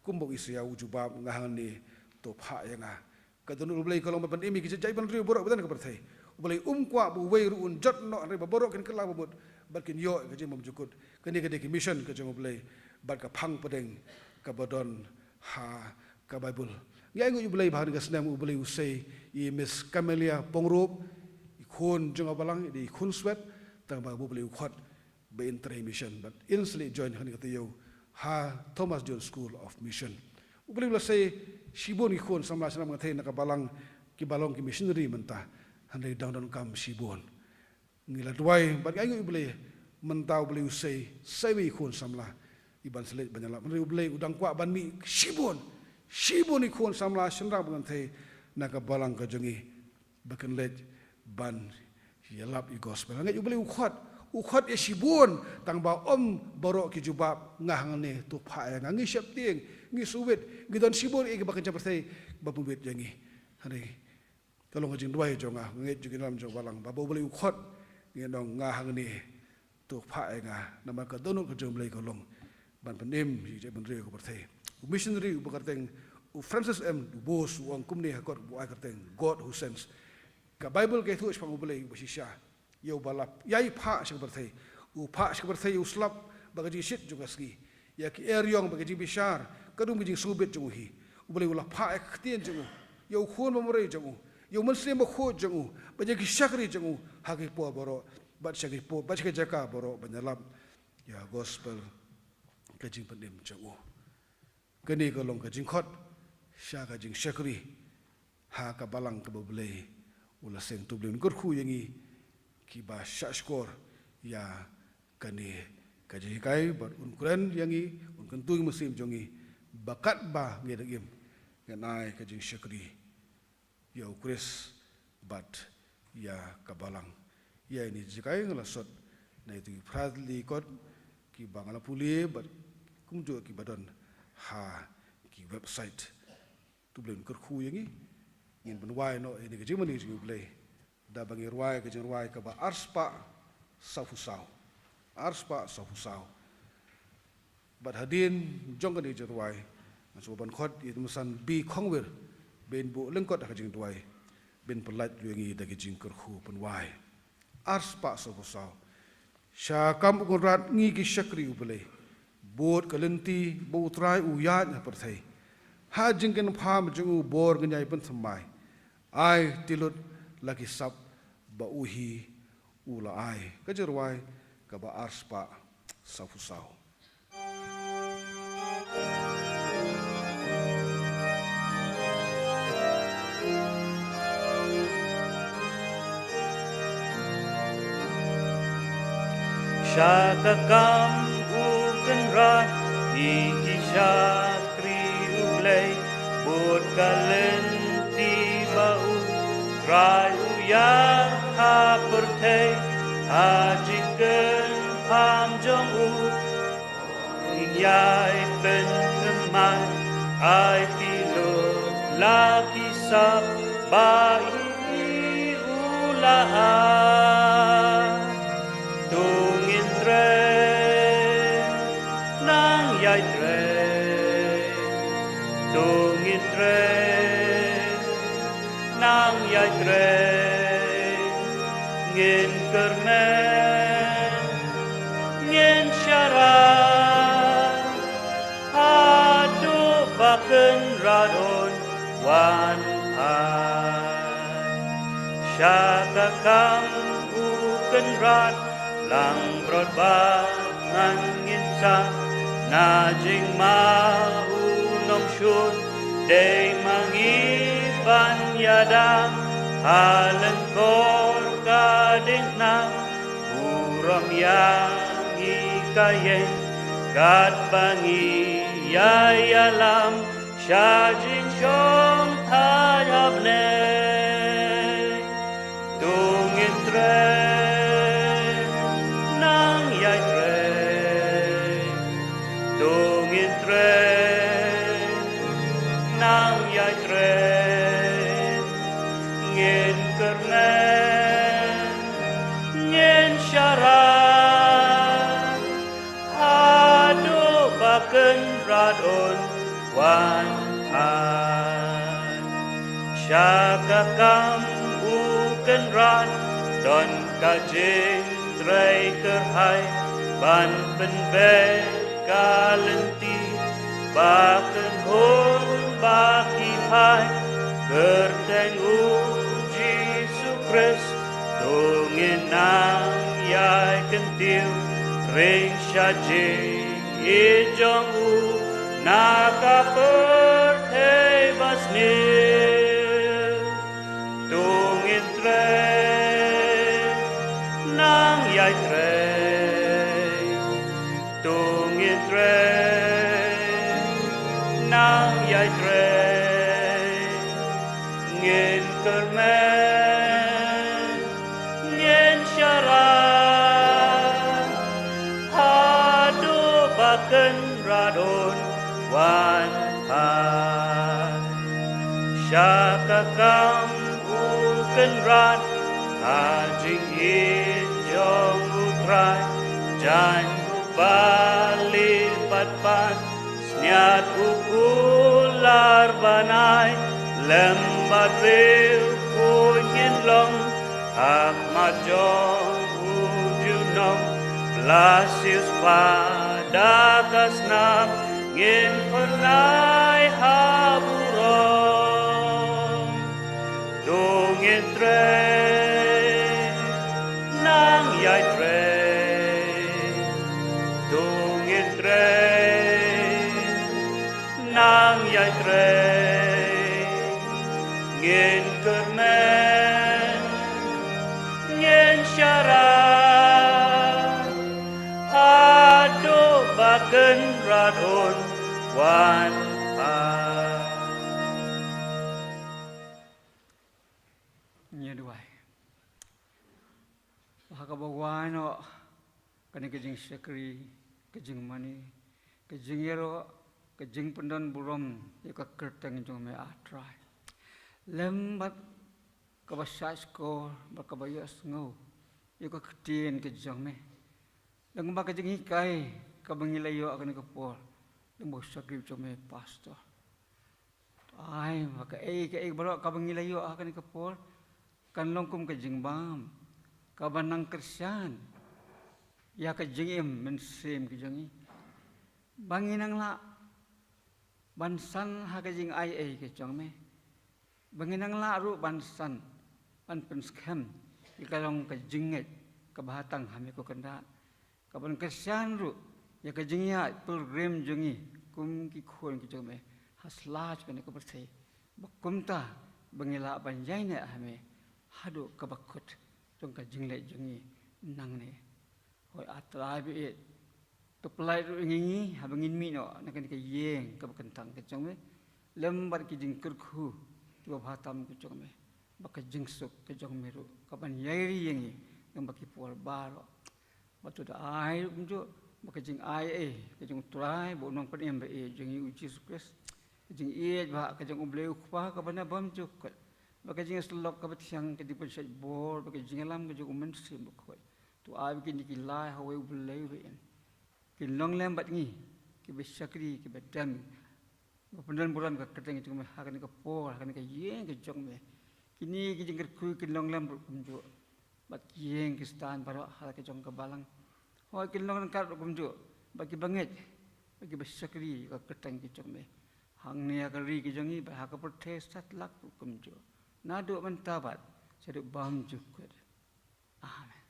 kumba u Isaïah u jubab, "Nga hangne, to phah ïa nga." Ka dohnud U Blei ka long ban pynim ïa ki jait bynriew baroh ba don ha ka pyrthei. U Blei um kwah ba uwei ruh un jot noh, hynrei ba baroh kin kylla ba mut bad kin ïoh ïa ka jingbymjukut. Kane ka dei ka mission ka jong U Blei bad ka phang pdeng kaba don ha ka Baibl. Ngi ainguh ïa U Blei ba ha kane ka snem U Blei u sei ïa i Miss Camelia Pyngrope, i khun jong ka balang, i dei i khun swet, tang ba U Blei u khot ba in trei mission, bad in sa leit join ha kane ka taïew ha Thomas Jones School of Mission. U Blei u la sei shibun ki khun samla shnong, nga thei, na ka balang kiba long ki missionary mynta, hynrei dang donkam shibun. Ngi la duwai bad ngi ainguh ïa U Blei, mynta U Blei u sei, sei wei ki khun samla, i ban sa leit ban ïalap. Hynrei U Blei u dang kwah ban mih shibun, shibun ki khun samla shynrang bad kynthei na ka balang ka jong ngi, ba kin leit ban ïalap ïa ka gospel. Nga ngeit U Blei u khot, u khot ïa shibun, tang ba ym baroh ki jubab, "Nga hangne, to phah ïa nga." Ngi sheptieng, ngi suwit, ngi don shibun ïa kiba kynja pyrthei ba pynwit ïa ngi. Hynrei ka long ka jingduwai jong nga, nga ngeit jong ki nongïalam jong ka balang, ba, ba U Blei u khot, ngin ong, "Nga hangne, to phah ïa nga." Namar ka dohnud ka jong U Blei ka long ban pynim ïa ki jaitbynriew ka pyrthei. U missionary uba kyrteng u Francis M. Du Bos u ong kumne ha ka kot ba u ai kyrteng God Who Sends. Ka Baibl ka ïathuh shaphang U Blei uba shisha, ïa uba la ïai phah sha ka pyrthei. U phah sha ka pyrthei ïa u slap bad ka jingshit jong ka sngi, ïa ki eriong bad ka jingbishar, ka dum ka jingsngewbit jong u hi. U Blei u la phah ïa ka ktien jong u, ïa u Khun Bamroi jong u, ïa u Mynsiem Bakhuid jong u, bad ïa ki shakri jong u ha ki por baroh, bad sha ki por, bad sha ki jaka baroh ban ïalap ïa ka gospel, ka jingpynim jong u. Kane ka long ka jingkhot sha ka jingshakri ha ka balang kaba U Blei u la seng. To U Blei un kyrkhu ïa ngi kiba shahshkor ïa kane ka jinghikai, bad un kren ïa ngi, un kyntu ïa ki mynsiem jong ngi, ba katba ngi dang im, ngin ai ka jingshakri ïa U Khrist bad ïa ka balang. Ïa ine i jinghikai nga la sot na kito ki phra tylli ki kot kiba nga la pule bad kumjuh kiba don ha ki website. To U Blei un kyrkhu ïa ngi. Ngin pynwai noh ïa kane ka jingmane jong U Blei da ba ngin rwai ka jingrwai kaba arspah sawphew saw. Arspah sawphew saw. Bad hadien jong kane ka jingrwai, ngan sngewbha ban khot ïa i Tymmen San B. Khongwir, ba in buh lyngkot ha ka jingduwai, ba in pynlait ïa ngi da ka jingkyrkhu pynwai. Arspah sawphew saw. Sha kam u Kynrad ngi ki shakri U Blei, bud ka lynti ba U Trai u ïaid ha pyrthei. Ha jingkyrpad jong u bor ngin ïai pynthymmai. Ai ti lut la ki sap ba u hi u la ai. Ka jingrwai kaba arspah sawphew saw. Sha ka kam u Kynrad, ngi ki shakri U Blei, bud ka lynti ba U Trai u ïaid ha pyrthei, ha jingkyrpad jong u. Ngi ïai pynthymmai, ai ti lut la ki sap ba i u la ai. To ngin trei, nang ïai trei. To ngin trei, nang ïai trei. Ngin kyrmen, ngin sharai, haduh ba Kynrad un wan phai. Sha ka kam u Kynrad, langbrot ba ngan ngin sah, na jingma u nongshun, dei ma ngi ban ïada, ha lyngkor ka diengphna, burom ïa ngi ka ïeng, katba ngi ïai ïalam, sha jingshongthait ha bneng. To ngin trei, nang ïai trei. To ngin trei, nang ïai trei. Ngin kyrmen, ngin sharai, haduh ba Kynrad un wan phai. Sha ka kam u Kynrad, don ka jingtrei kyrhai, ban pynbeit ka lynti, ba kynhun ba ki phai, kyrteng u Jisu Khrist. To ngin nang ïai kyntiew, ring sha jingïeit jong u, na ka pyrthei ba sniew. To ngin trei, nang ïai trei. To ngin trei, nang ïai trei. Ngin kyrmen, ngin sharai, haduh ba Kynrad un wan phai. Sha ka kam u Kynrad, ha jingïeit jong U Trai, jan u bali bad pan, sniat u kular ban ai, lem bad riewkhuid ngin long, ha khmat jong u junom, la siewspah da ka snam, ngin phyrnai ha burom. To ngin trei, nang ïai trei. To ngin trei, nang ïai trei. Ngin kyrmen, ngin sharai, haduh ba Kynrad un wan phai. Ngi ïa duwai. Ha kaba wan noh kane ka jingshakri, ka jingmane, ka jingïaroh, ka jingpyndon burom ïa ka kyrteng jong me, ah Trai. Lem bad kaba shah shkor bad kaba ïohsngew ïa ka ktien ka jong me. Lem bad ka jinghikai kaba ngi la ïoh ha kane ka por, lem bad u shakri jong me, Pastor. Ai, ba kaei kaei baroh kaba ngi la ïoh ha kane ka por kan long kum ka jingbam kaba nang kyrshan ïa ka jingim mynsiem ka jong ngi, ba ngin nang lah ban san ha ka jingai ei ka jong me, ba ngin nang lah ruh ban san ban pynskhem ïa ka long ka jingngeit kaba tang ha me ko Kynrad, kaban kyrshan ruh ïa ka jingïaid pilgrim jong ngi kum ki khun ki jong me ha sla jong kane ka pyrthei, ba kumta ba ngi lah ban ïaineh ha me haduh kaba kut jong ka jingleit jong ngi nangne. Hooid, A Trai ba ïeit, to pyllait ruh ïa ngi haba ngin mih noh na kane ka ïing kaba kyntang ka jong me, lem bad ki jingkyrkhu kiba bha tam ka jong me, bad ka jingsuk ka jong me ruh kaban ïai ri ïa ngi lyngba ki por baroh. Bad to da ai ruh kumjuh ba ka jingai ei ka jong U Trai bad U Nongpynim ba ïeit jong ngi U Jisu Khrist, ka jingïeit ba ha ka jong U Blei U Kpa kaba na bymjukut, bad ka jingïasyllok kaba thiang ka jingpynshait bor bad ka jingïalam ka jong U Mynsiem Bakhuid, to ai ba kine ki lai ha uwei U Blei uba im kin long lem bad ngi kiba shakri kiba dem, ba pyndon burom ka kyrteng ka jong me ha kane ka por, ha kane ka ïing ka jong me. Kine ki jingkyrkhu kin long lem ruh kumjuh bad ki ïing ki stad baroh ha la ka jong ka balang. Hooid, kin long ryngkat ruh kumjuh bad kiba ngeit bad kiba shakri ka kyrteng ka jong me, hangne ha ka ri ka jong ngi bad ha ka pyrthei satlak ruh kumjuh, naduh mynta bad shaduh bymjukut. Amen.